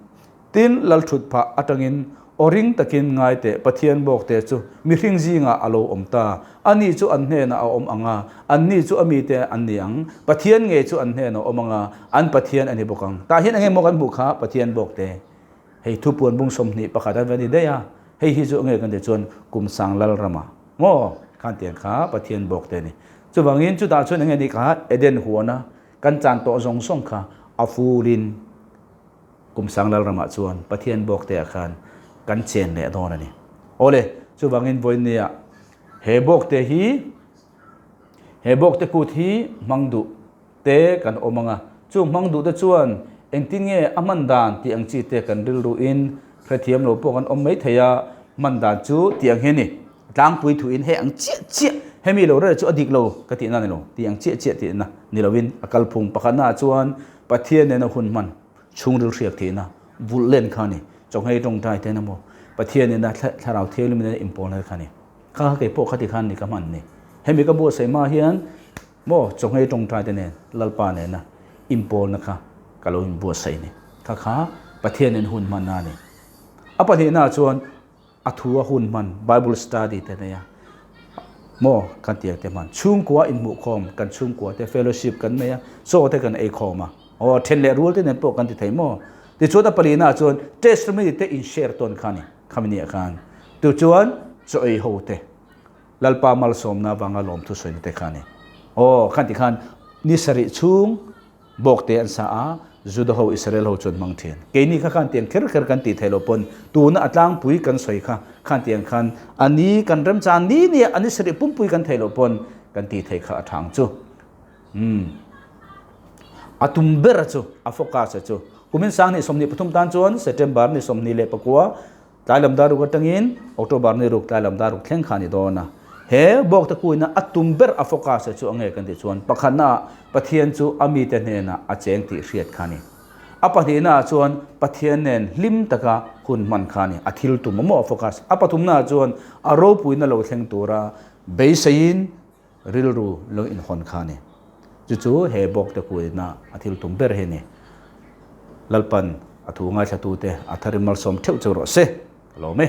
tin Lalthut phah atangin Aw ring takin ngai teh, Pathian bawkte chu mihring zingah a lo awm ta. Ani chu an hnenah a awm ang a, anni chu a mite an ni ang. Pathian ngei chu an hnenah a awm ang a, an Pathian a ni bawk ang. Tah hian eng emaw kan hmuh kha Pathian bawkte. Hei thupuan bung 21 an va ni daih a, hei hi chu enge kan tih chuan kum sang lal ramah maw khan tiang kha Pathian bawkte a ni. Chuvangin chutah chuan enge ni kha Eden huana kan chan tawh zawng zawng kha a fulin kum sang lal ramah chuan Pathian bawkte ah khan kan chen leh dawn a ni. Awle, chuvangin vawinia he bawkte hi he bawkte kut hi hmang duh te kan awm ang a, chung hmang duh te chuan engtin nge a hman dan tih ang chi te kan rilru in hrethiam lo pawh kan awm mai thei a, hman dan chu tih ang hi a ni. Tlangpui thu in hei ang chiah chiah hemi lo rel chu a dik lo ka tihna ni lo, tih ang chiah chiah tihna ni lo in a kalphung pakhatna ah chuan Pathian nena hun hman chhungril hriak thihna vulh len kha a ni, chawnghei tawngtai te emaw Pathian nena thlarau thianghlim nena inpawlna te kha a ni. Kha kha keipawh khati khan ni ka hman ni. Hemi ka buatsaih hma hian Maw chawnghei tawngtai te nen Lalpa nena inpawlna kha ka lo inbuatsaih ni. Kha kha Pathianin hun hmanna a ni. A pahnihna chuan a thu a hun hman Bible study te nei a maw kan tiang te hman chhungkua inhmuhkhawm kan chhungkua te fellowship kan nei a chaw te kan eikhawm a aw then leh rual te nen pawh kan ti thei maw. Tichuan a palihna chuan testimony te in share tawn kha a ni khami ni ah khan. Tichuan chaw ei ho te Lalpa malsawmna avanga lawmthu sawina te kha a ni. Aw, khan ti khan ni sarih chhung bawkte an sa a, Juda ho, Israel ho chuan hmang thin. Keini kha khan tiang kher kher kan tih theih loh pawn tuna a tlangpui kan sawi kha khan tiang khan a ni kan remchang ni nia a ni sarih pumpui kan theih loh pawn kan tih theih kha a thang chu. Umm. A tum ber chu, a focus chu. Kumin 2023 tan chuan September ni 29 Tlai lam dar ruk atangin October ni ruk tlai lam dar ruk thleng kha a ni dawn a. He bawkte kuina a tum ber a focus chu a nge kan tih chuan pakhatna ah Pathian chu a mite hnenah a cheng tih hriat kha a ni. A pahnihna ah chuan Pathian nen hlim taka hun hman kha a ni. A thil tum a maw a focus. A pathumna ah chuan a ropuina lo thleng tura beiseiin rilru lo inhawn kha a ni. Chu chu he bawkte kuina a thil tum ber hi a ni. Lalpan a thu ngaithlatute a tharin malsawm theuh cheu rawh se. Ka lawm e.